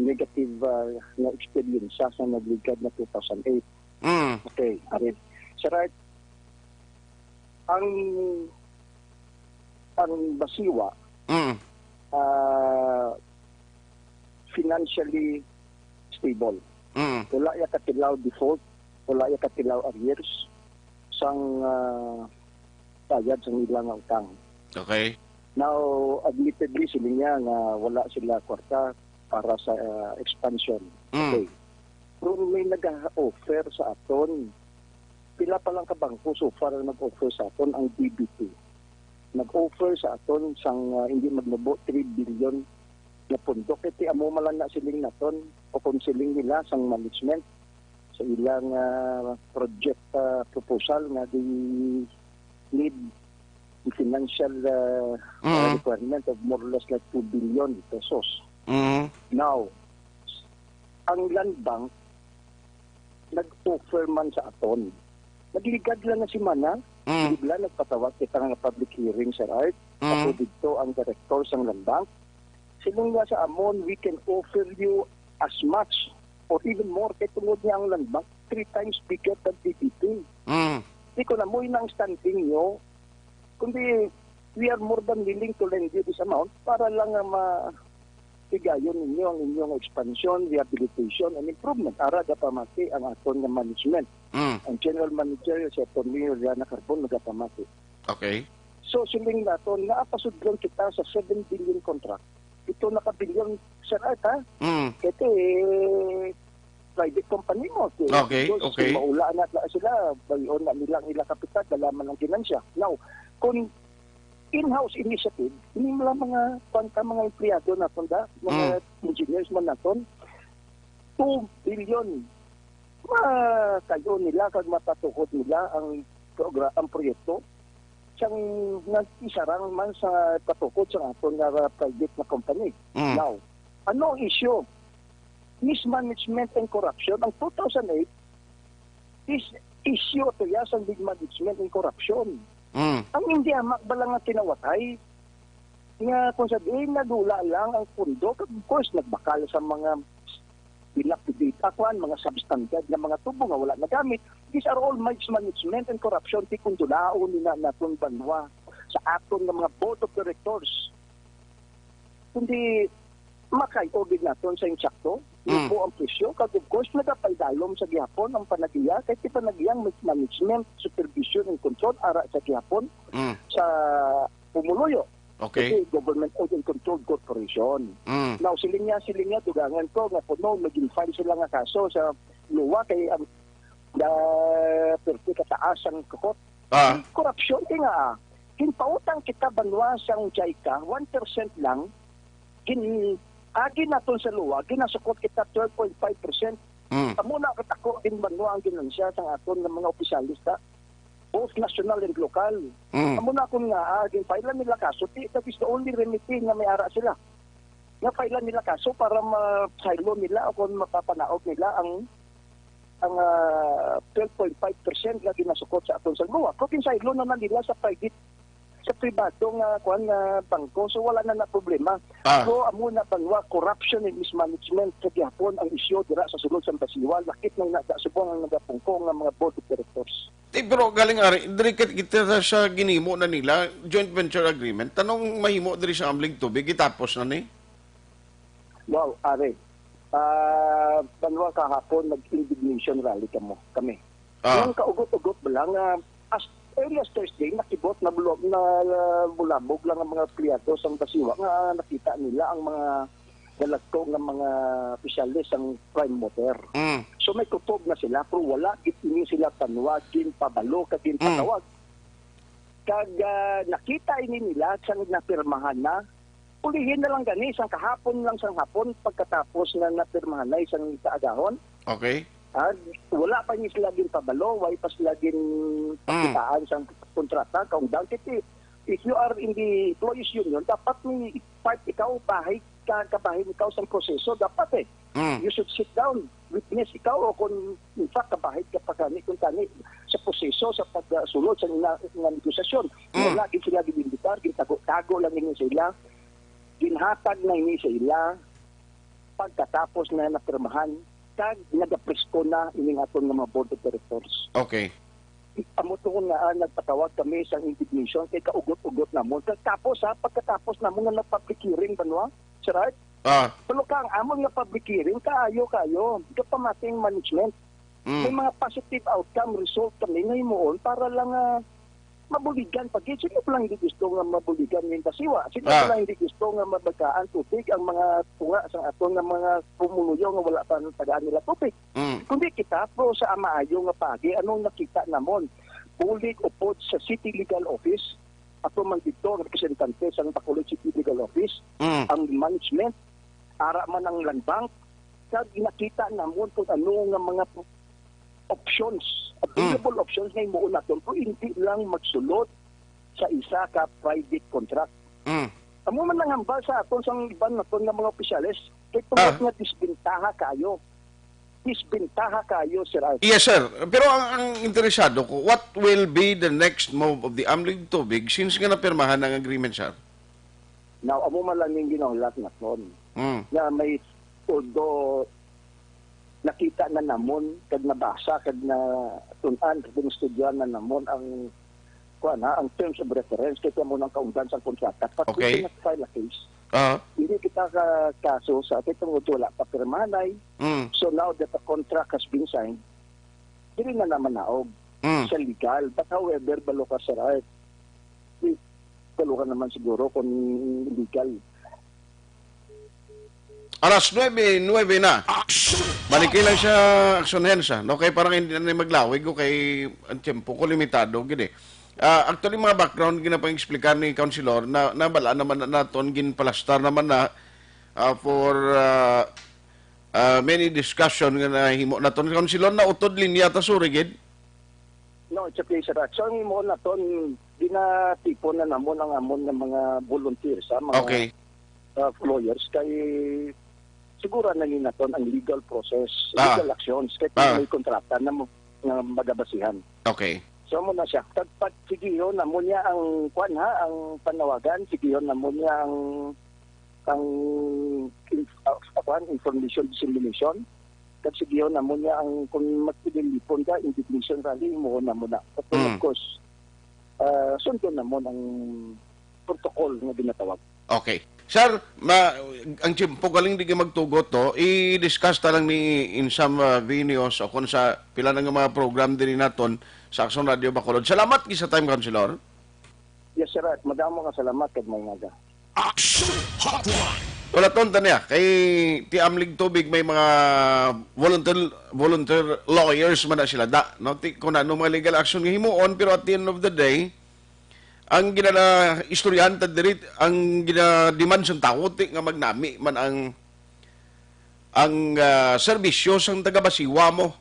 negative, ah, nga eksperyensya sa nagligad na two thousand eight. Mm. Okay, ari. Sir Art, ang, ang Basiwa, Mm. ah, financially stable. Mm. Wala ya katilaw default, wala ya katilaw arrears sang, ah, bayad sang ila nga utang. Okay. Now, admittedly, sila niya nga wala sila kwarta para sa, ah, expansion. Mm. Okay. Pero may nag-offer sa aton. Pila pa lang ka bangko so far ang nag-offer sa aton, ang D B P. Nag-offer sa aton sang, ah, hindi magnubo three billion na pondo. Kay ti amo man lang na siling naton o kung siling nila sang management. sa ilang, ah, project, ah, proposal nga they need the financial, ah, Mm. requirement of more or less like two billion pesos. Mm. Now, ang Land Bank nag-offer man sa aton. Nagligad lang nga semana, Mm. di ba, nagpatawag kita nga public hearing, Sir Art. Mm. Ako didto ang director sang Land Bank. Siling niya sa amon, "We can offer you as much or even more." Kay tungod niya ang Land Bank, three times bigger than P D P. Mm. Di ko na mo ang standing nyo, kundi we are more than willing to lend you this amount para lang nga ma-, higayon ninyo ang inyong expansion, rehabilitation, and improvement. Ara gapamati ang aton nga management. Mm. Ang general manager, si Attorney Juliana Carbon, nagapamati. Okay. So, siling naton nga pasudlon kita sa seven billion contract. Ito naka billion, Sir Art, ha? Mm. Ito, eh, private company mo. Okay, Because okay. Maula na sila, bayon na nila ang ilang kapital, dala man ang ginansya. Now, kung in-house initiative, ini lang mga, kwan ka, mga empleyado naton da, mga Mm. engineers man naton, two billion, makayo nila kag mapatuhod nila ang progra-, ang proyekto. Sang nag-isarang man sa patukod sa aton nga private na company. Mm. Now, ano ang issue? Mismanagement and corruption. Ang two thousand eight is issue to ya sa mismanagement and corruption. Mm. Ang hindi amak ba lang nga kinawatay? Nga kung sa diin nadula lang ang pundo, of course, nagbakal sa mga dilapidate, ah, kwan, mga substandard nga mga tubo nga wala nagamit. These are all mismanagement and corruption. Ti kung dulaon ni na naton banwa sa aton nga mga board of directors. Kundi makay-o gid naton sa insakto, Mm. po ang presyo, kag of course, nagapaidalom sa gihapon ang panagiya, kay ti panagiyang mismanagement, supervision, and control, ara sa gihapon Mm. sa pumuluyo. Okay. Kasi government owned and controlled corporation. Mm. Now, siling niya, siling niya, dugangan ko nga kuno, may gin-file sila nga kaso sa luwa kay ang, ah, perti kataas ang kukot. Ah. Ang korupsyon, kay nga, ah, ginpautang kita banwa sang JICA, one percent lang, gin-, agi naton sa luwa, ginasukot kita twelve point five percent. Mm. Amo na katako din banwa ang ginansya sang aton nga mga opisyalista, both national and local. Mm. Amo na kun nga, ah, ginfile nila kaso, ti-, that is the only remedy nga may ara sila. Nga file nila kaso para ma-silo nila o kung mapapanaog nila ang, ang, ah, twelve point five percent nga ginasukot sa aton sang luwa. Kung ginsaylo na, na nila sa private, sa pribado nga, kuwan, nga bangko, so wala na na problema. Ah. So, amo na banwa, corruption and mismanagement sa gihapon ang isyu dira sa sulod sang Basiwa, lakip nang na-, subong ang nagapungko nga mga board of directors. Ti, pero galing ari, diri kit-, kita sa, sa ginhimo na nila, joint venture agreement, tanong mahimo diri sa Amling Tubig, gitapos na ni? Wow, ari. Ah, banwa kahapon, nag-indignation rally kamo, kami. Ah. Ang kaugot-ugot ba lang, ah, as early as Thursday, nakibot na bulo-, na, ah, bulabog lang ang mga empleyado sang Basiwa nga nakita nila ang mga nalagko nga mga opisyales sang Prime Water. Mm. So, may kutob na sila, pero wala gid ini sila tanwa, ginpabalo, kag ginpatawag. Mm. Kag, ah, nakita ini nila sang napirmahan na. Ulihin na lang gani, sang kahapon lang, sang hapon, pagkatapos nga napirmahan na isang kaagahon. Okay. Ah, wala pa ni sila ginpabalo, way pa sila gin Mm. pakitaan sang kontrata. Kaundang kiti, if you are in the employees union, dapat may part ikaw, bahin ka, kabahin ikaw sang proseso, dapat eh. Mm. You should sit down, witness ikaw, o kung in fact, kabahin ka pa gani, kung tani, sa proseso, sa pagsulod sa nga, nga negosasyon. Mm. Wala gid sila ginimbitar, gintago-tago lang ini sa ila. Ginhatag na ini sa ila pagkatapos na napirmahan, kag nagapresko na ining aton nga mga board of directors. Okay. Amo to nga, ah, nagpatawag kami sa indignation kay kaugot-ugot namon. Kag tapos, ha, pagkatapos namon nga nag-public hearing, banwa, Sir Art, Ah. Pero ka ang amon nga public hearing, kaayo, kaayo, kapamating management. Mm. May mga positive outcome, result kami nga himuon para lang, ah, mabuligan pa gid. Sino pa lang hindi gusto nga mabuligan yung Basiwa? Sino Ah. pa lang hindi gusto nga mabagaan tubig ang mga tunga sa aton nga mga pumuluyo nga wala pa ang tagaan nila tubig? Mm. Kundi kita, pero sa maayo nga pagi, anong nakita namon? Bulig upod sa City Legal Office, ato man dito ang representante sa Bacolod City Legal Office, Mm. ang management, ara man ang Land Bank, kag nakita namon kung ano nga mga options, available options nga himuon naton, pero hindi lang magsulod sa isa ka private contract. Mm. Amo man ang hambal sa aton sang iban naton nga mga opisyales, kay tungod Ah. nga disbentaha kayo. Disbentaha kayo, Sir Art. Yes, sir. Pero ang, ang interesado ko, what will be the next move of the Amlig Tubig since nga napirmahan ang agreement, sir? Now, amo man lang yung ginahulat naton. Mm. Nga may, although nakita na namon, kag nabasa, kag natun-an, kag ginestudyohan na namon ang, kuwan, ha, ang terms of reference, kay amo nang kaungdan sang kontrata. But Okay. we cannot file a case. Ah. Hindi kita ka kaso sa, kay tungod wala pa pirmahanay. Mm. So now that the contract has been signed, dili na naman naog Mm. sa legal. But however, balo ka, Sir Art, di, balo ka naman siguro kung legal. Alas nuebe, nuebe na. Action! Balik lang siya, aksyonahan siya. No? Kay parang hindi na maglawig ko kay ang tiyempo ko limitado gid eh. Ah, actually, mga background ginapang-explicar ni Councilor na nabala naman na naton, ginpalastar naman na ah, for ah, ah, many discussion nga nahimo naton. Councilor, nautod linya ta, sorry gid. No, it's okay, sir. So, ang imo naton, ginatipon na namon ang amon nga mga volunteers, ha, mga Okay. uh, lawyers, kay siguro na ni naton ang legal process, Ah. legal actions, kay Ah. may kontrata na mo, nga magabasihan. Okay. So, mo na siya. Tagpat, sigihon na mo niya ang, kwan ha, ang panawagan, sigihon na mo niya ang, ang, inf-, uh, kwan, information dissemination. Kag sigihon na mo niya ang, kung magpinilipon ka, indignation rally, mo na mo na. But then, of Mm. course, uh, sundon na mo ang protocol nga ginatawag. Okay. Sir, ma, ang tiyempo galing di ka magtugot to, i-discuss ta lang ni in some uh, venues o kung sa pila na nga mga program diri naton sa Aksyon Radio Bacolod. Salamat gid sa time, Councilor. Yes, sir. At madamo nga salamat kag may ngaga. Action Hotline. Wala ton tanya kay ti Amlig Tubig may mga volunteer volunteer lawyers man na sila da, no? Ti, kung ano mga legal action nga himuon, pero at the end of the day, ang ginala istoryahan ta diri, ang ginademand sang tawo ti nga magnami man ang ang ah, serbisyo sang taga-Basiwa mo.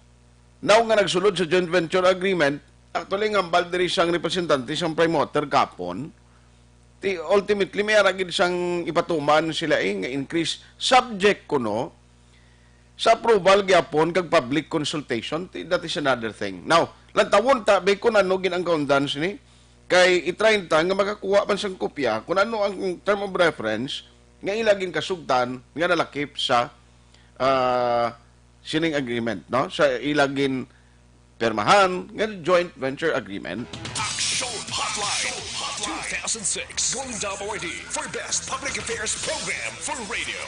Now nga nagsulod sa joint venture agreement, actually ang hambal diri sang representante sang Prime Water kapon, ti ultimately may ara gid sang ipatuman sila eh, nga increase subject kuno sa approval gyapon kag public consultation, ti, that is another thing. Now, lantawon ta, be, kung ano gid ang kaundan sini, kay i-try ta nga makakuha man sang kopya kung ano ang term of reference nga ila gin kasugtan nga nalakip sa ah, sining agreement, no? Sa ila gin pirmahan nga joint venture agreement. Action Hotline two thousand six Golden Dove Awardee for Best Public Affairs Program for Radio.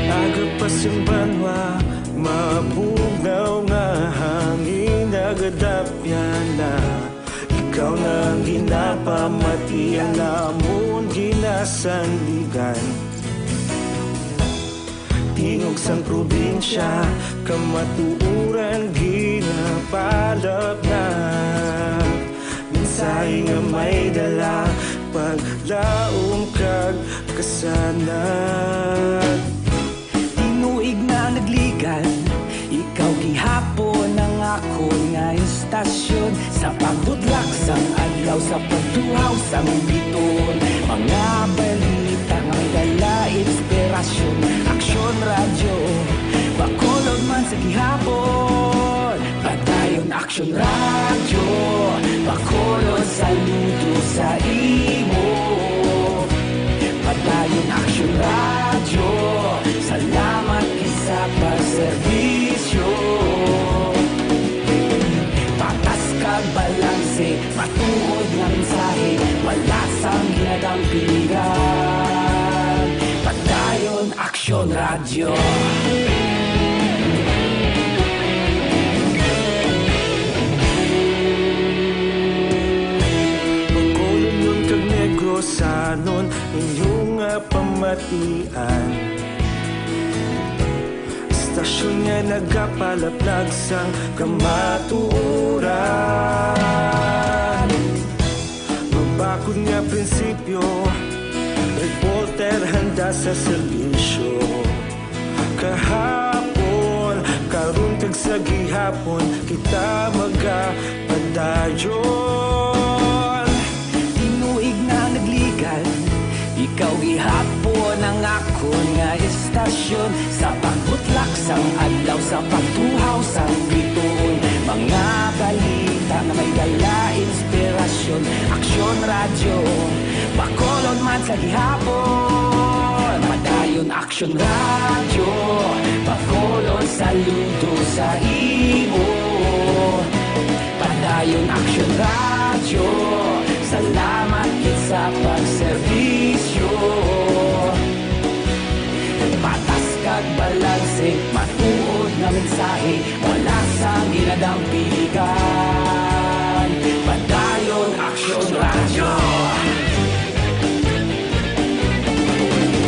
Agapas ang banwa, mabugnaw nga hangin, nagadapyan na. Ikaw na ang ginapamati, ang amon ginasandigan. Tingog sang probinsya, kamatuoran ginapalapnap. Mensahe nga may dala, paglaom kag kasanag. Tinuig na ang nagligan, ikaw gihapon ang akon nga istasyon. Sa pagbudlak sang adlaw, sa pagtuhaw sang biton, mga balita nga may dala inspirasyon. Aksyon Radyo, Bacolod man sa gihapon. Padayon Aksyon Radyo, Bacolod, saludo sa imo. Padayon Aksyon Radyo, salamat gid sa pagserbisyo. Patas kag balanse, matuod nga mensahe, wala sang ginadampingan. Padayon Aksyon Radyo. Inyo nga pamatian, istasyon nga nagapalaplag sang kamatuoran. Mabakod nga prinsipyo, reporter handa sa serbisyo. Kahapon, karon, kag sa gihapon, kita magapadayon. Tinuig na nagligan, ikaw gihapon ang akon nga istasyon. Sa pagbutlak sang adlaw, sa pagtuhaw sang bituon, mga balita nga may dala inspirasyon. Aksyon Radyo, Bacolod man sa gihapon. Padayon Aksyon Radyo, Bacolod, saludo sa imo. Padayon Aksyon Radyo, salamat gid sa pagserbisyo. Patas kag balanse, matuod nga mensahe, wala sang ginadampigan. Padayon Aksyon Radyo.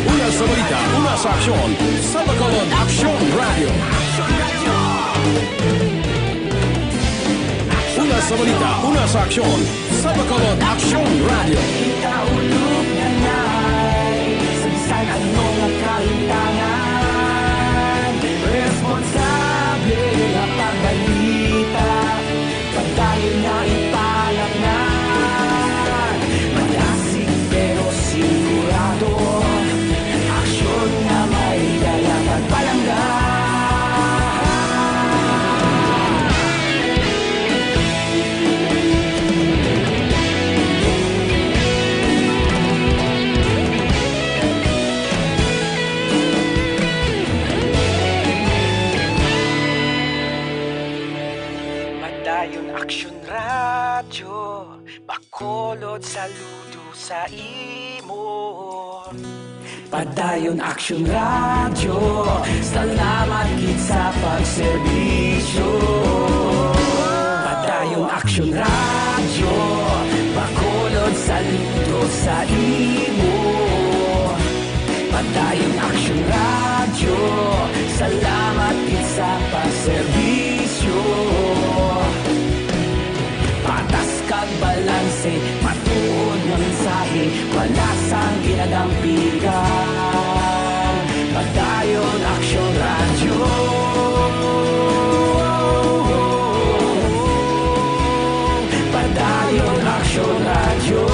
Una sa balita, una sa aksyon, sa Bacolod Aksyon Radyo. Una sa balita, una sa aksyon, sa Bacolod Aksyon Radyo. Kaulog na nay, sa bisan ano nga kahitangan, responsable nga pagbalita. Padayon nga ipalapnan, malasig pero sigurado. Aksyon nga may dala kag palangga. Padayon Aksyon Radyo, Bacolod, saludo sa imo. Padayon Aksyon Radyo, salamat gid sa pagserbisyo. Padayon Aksyon Radyo, Bacolod, saludo sa imo. Padayon Aksyon Radyo, salamat gid sa pagserbisyo. Patas kag balanse, matuod nga mensahe, wala sang ginadampigan. Padayon Aksyon Radyo. Padayon Aksyon Radyo.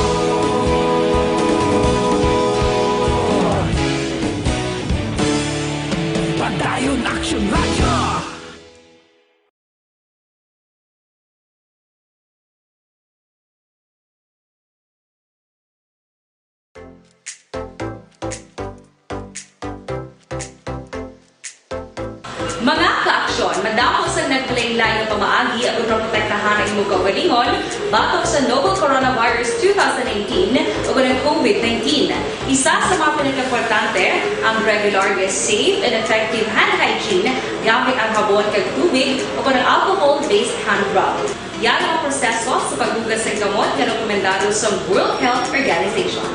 Padayon Aksyon Radyo. Mga ka-aksyon, madamo sang naglain-lain nga pamaagi agud maprotektahan ang imo kaugalingon batok sa novel coronavirus two thousand nineteen ug ang COVID nineteen. Isa sa mga pinakaimportante ang regular nga safe and effective hand hygiene gamit ang habon kag tubig ug ang alcohol-based hand rub. Yan ang proseso sa paghugas sang kamot nga rekomendado sa World Health Organization.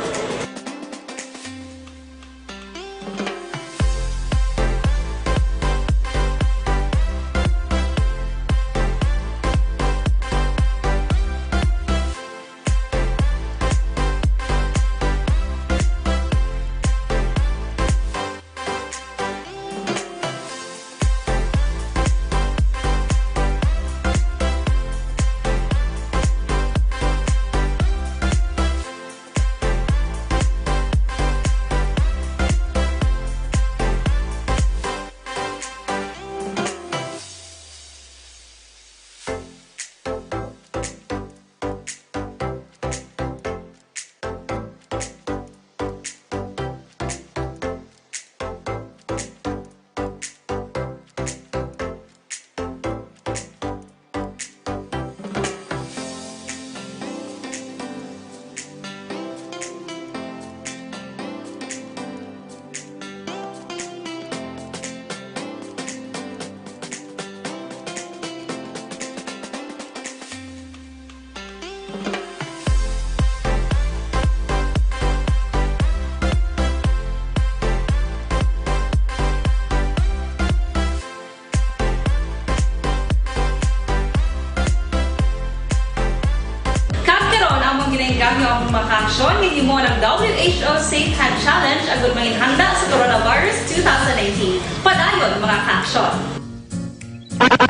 W H O Safe Hand Challenge agud manginhanda sa coronavirus two thousand nineteen. Padayon, mga ka-aksyon!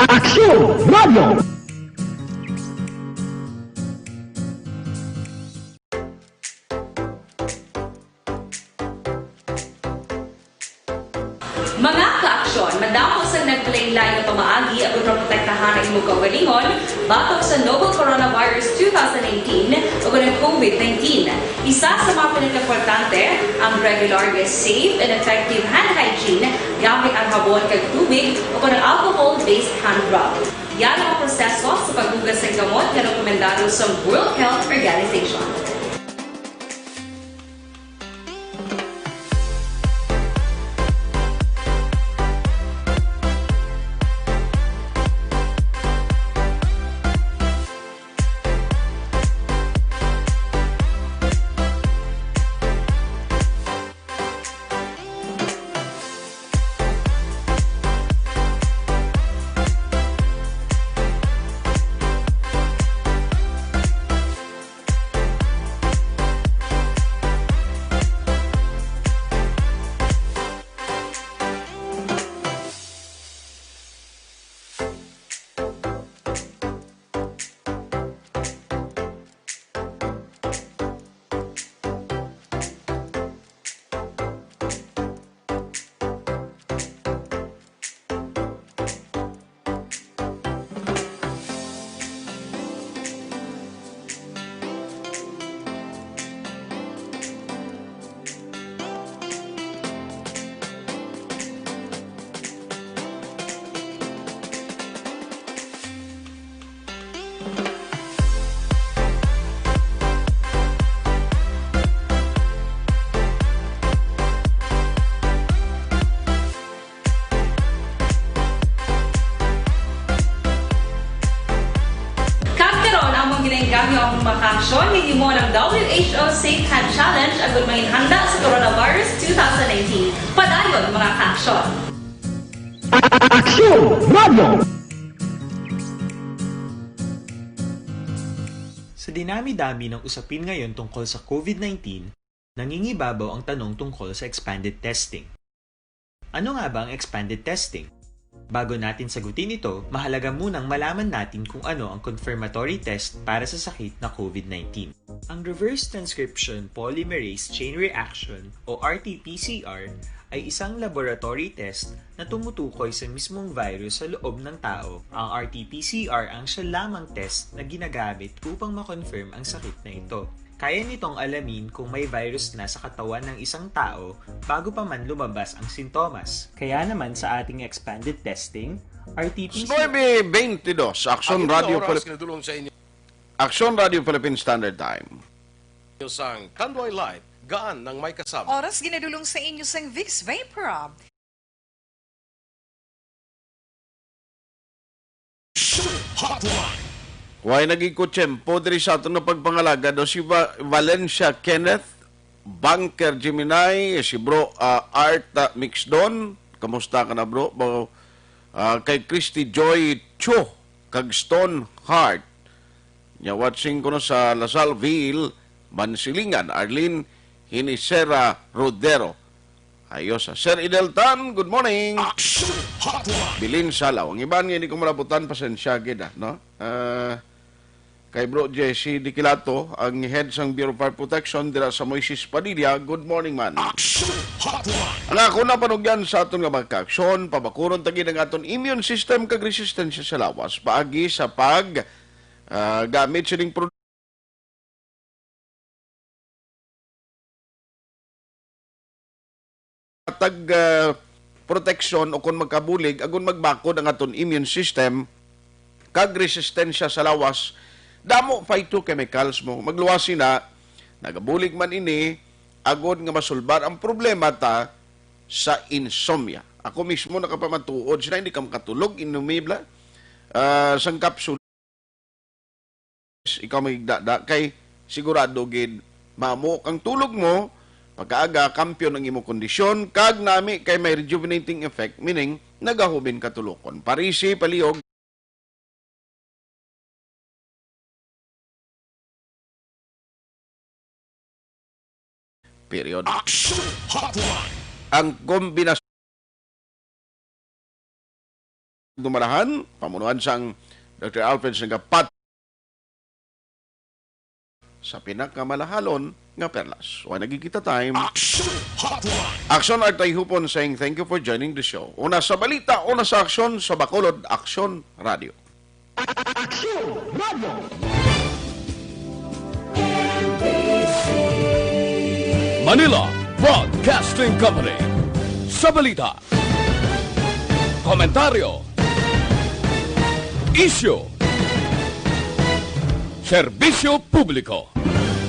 Aksyon Radio! Mga ka-aksyon, madamo sang nagpalain-lain nga pamaagi agud maprotektahan ang imong kaugalingon batok sa novel coronavirus two thousand nineteen ug ang COVID nineteen. Isa sa mga pinakaimportante ang regular nga safe and effective hand hygiene gamit ang habon kag tubig o kon ang alcohol-based hand rub. Yara ang proseso sa paghugas sang gamot nga rekomendado sa World Health Organization. Kag karon, amon ginainggangyo ang mga ka-aksyon nga himo ng W H O Safe Hand Challenge agud manginhanda sa coronavirus two thousand nineteen. Padayon, mga ka-aksyon. Aksyon Radio! Sa dinami-dami ng usapin ngayon tungkol sa COVID nineteen, nangingibabaw ang tanong tungkol sa expanded testing. Ano nga ba ang expanded testing? Bago natin sagutin ito, mahalaga munang malaman natin kung ano ang confirmatory test para sa sakit na COVID nineteen. Ang reverse transcription polymerase chain reaction o R T P C R ay isang laboratory test na tumutukoy sa mismong virus sa loob ng tao. Ang R T P C R ang siya lamang test na ginagamit upang ma-confirm ang sakit na ito. Kaya nitong alamin kung may virus na sa katawan ng isang tao bago pa man lumabas ang sintomas. Kaya naman sa ating expanded testing, R T P C R. Nuebe beintidos, Aksyon Ayon sa Radio oras, Philip-, ginadulong sa inyo Aksyon Radio Philippine Standard Time. Sang Tanduay Light, gaan ng may kasama. Oras ginadulong sa inyo sang Vicks Vapor Rub. Hotline. Way naging kutsempo diri sa aton nga pagpangalaga daw si Va-, Valencia Kenneth, Bunker Gemini, si Bro, ah, Art, ah, Mixdon. Kamusta ka na, bro? Ba-, ah, kay Christy Joy Cho, kag Stone Heart. Nya, watching kuno sa Lasalville, Mansilingan, Arlene Hinisera Rodero. Ayos, ah. Sir Idel Tan, good morning. Action Hotline. Bilin Salaw. Ang iban nga hindi ko malabutan, pasensya gid, ah, no? Ah, kay Bro Jesse Diquilato, ang head sang Bureau of Fire Protection dira sa Moises Padilla, good morning man. Action Hotline. Ang ako na panugyan sa aton nga mga kaaksyon, pabakuron ta gid ang aton immune system kag resistensya sa lawas paagi sa pag, ah, gamit sining produ-, tag, ah, proteksyon o kon magkabulig, agon magbakod ang aton immune system kag resistensya sa lawas, damo phytochemicals mo. Magluwas sina, nagabulig man ini, agod nga masulbar ang problema ta sa insomnia. Ako mismo nakapamatuod sina, hindi ka makatulog, inom mi bala, ah, sang kapsul. Ikaw magigdada kay sigurado gid maamok ang tulog mo, pagkaaga, kampiyon ang imo kondisyon, kag nami kay may rejuvenating effect, meaning nagahumin ka tulokon. Parisi, palihog, period. Action Hotline. Ang kombinasyon, dumalahan, pamunuan sang Doctor Alfred, nagapat sa pinakamalahalon nga perlas. Wa nagkikita time. Action Hotline. Action Art Tayhupon saying thank you for joining the show. Una sa balita, una sa aksyon, sa Bacolod, Aksyon Radio. Aksyon Radio. Manila Broadcasting Company. Sa balita, komentaryo, isyu, serbisyo publiko.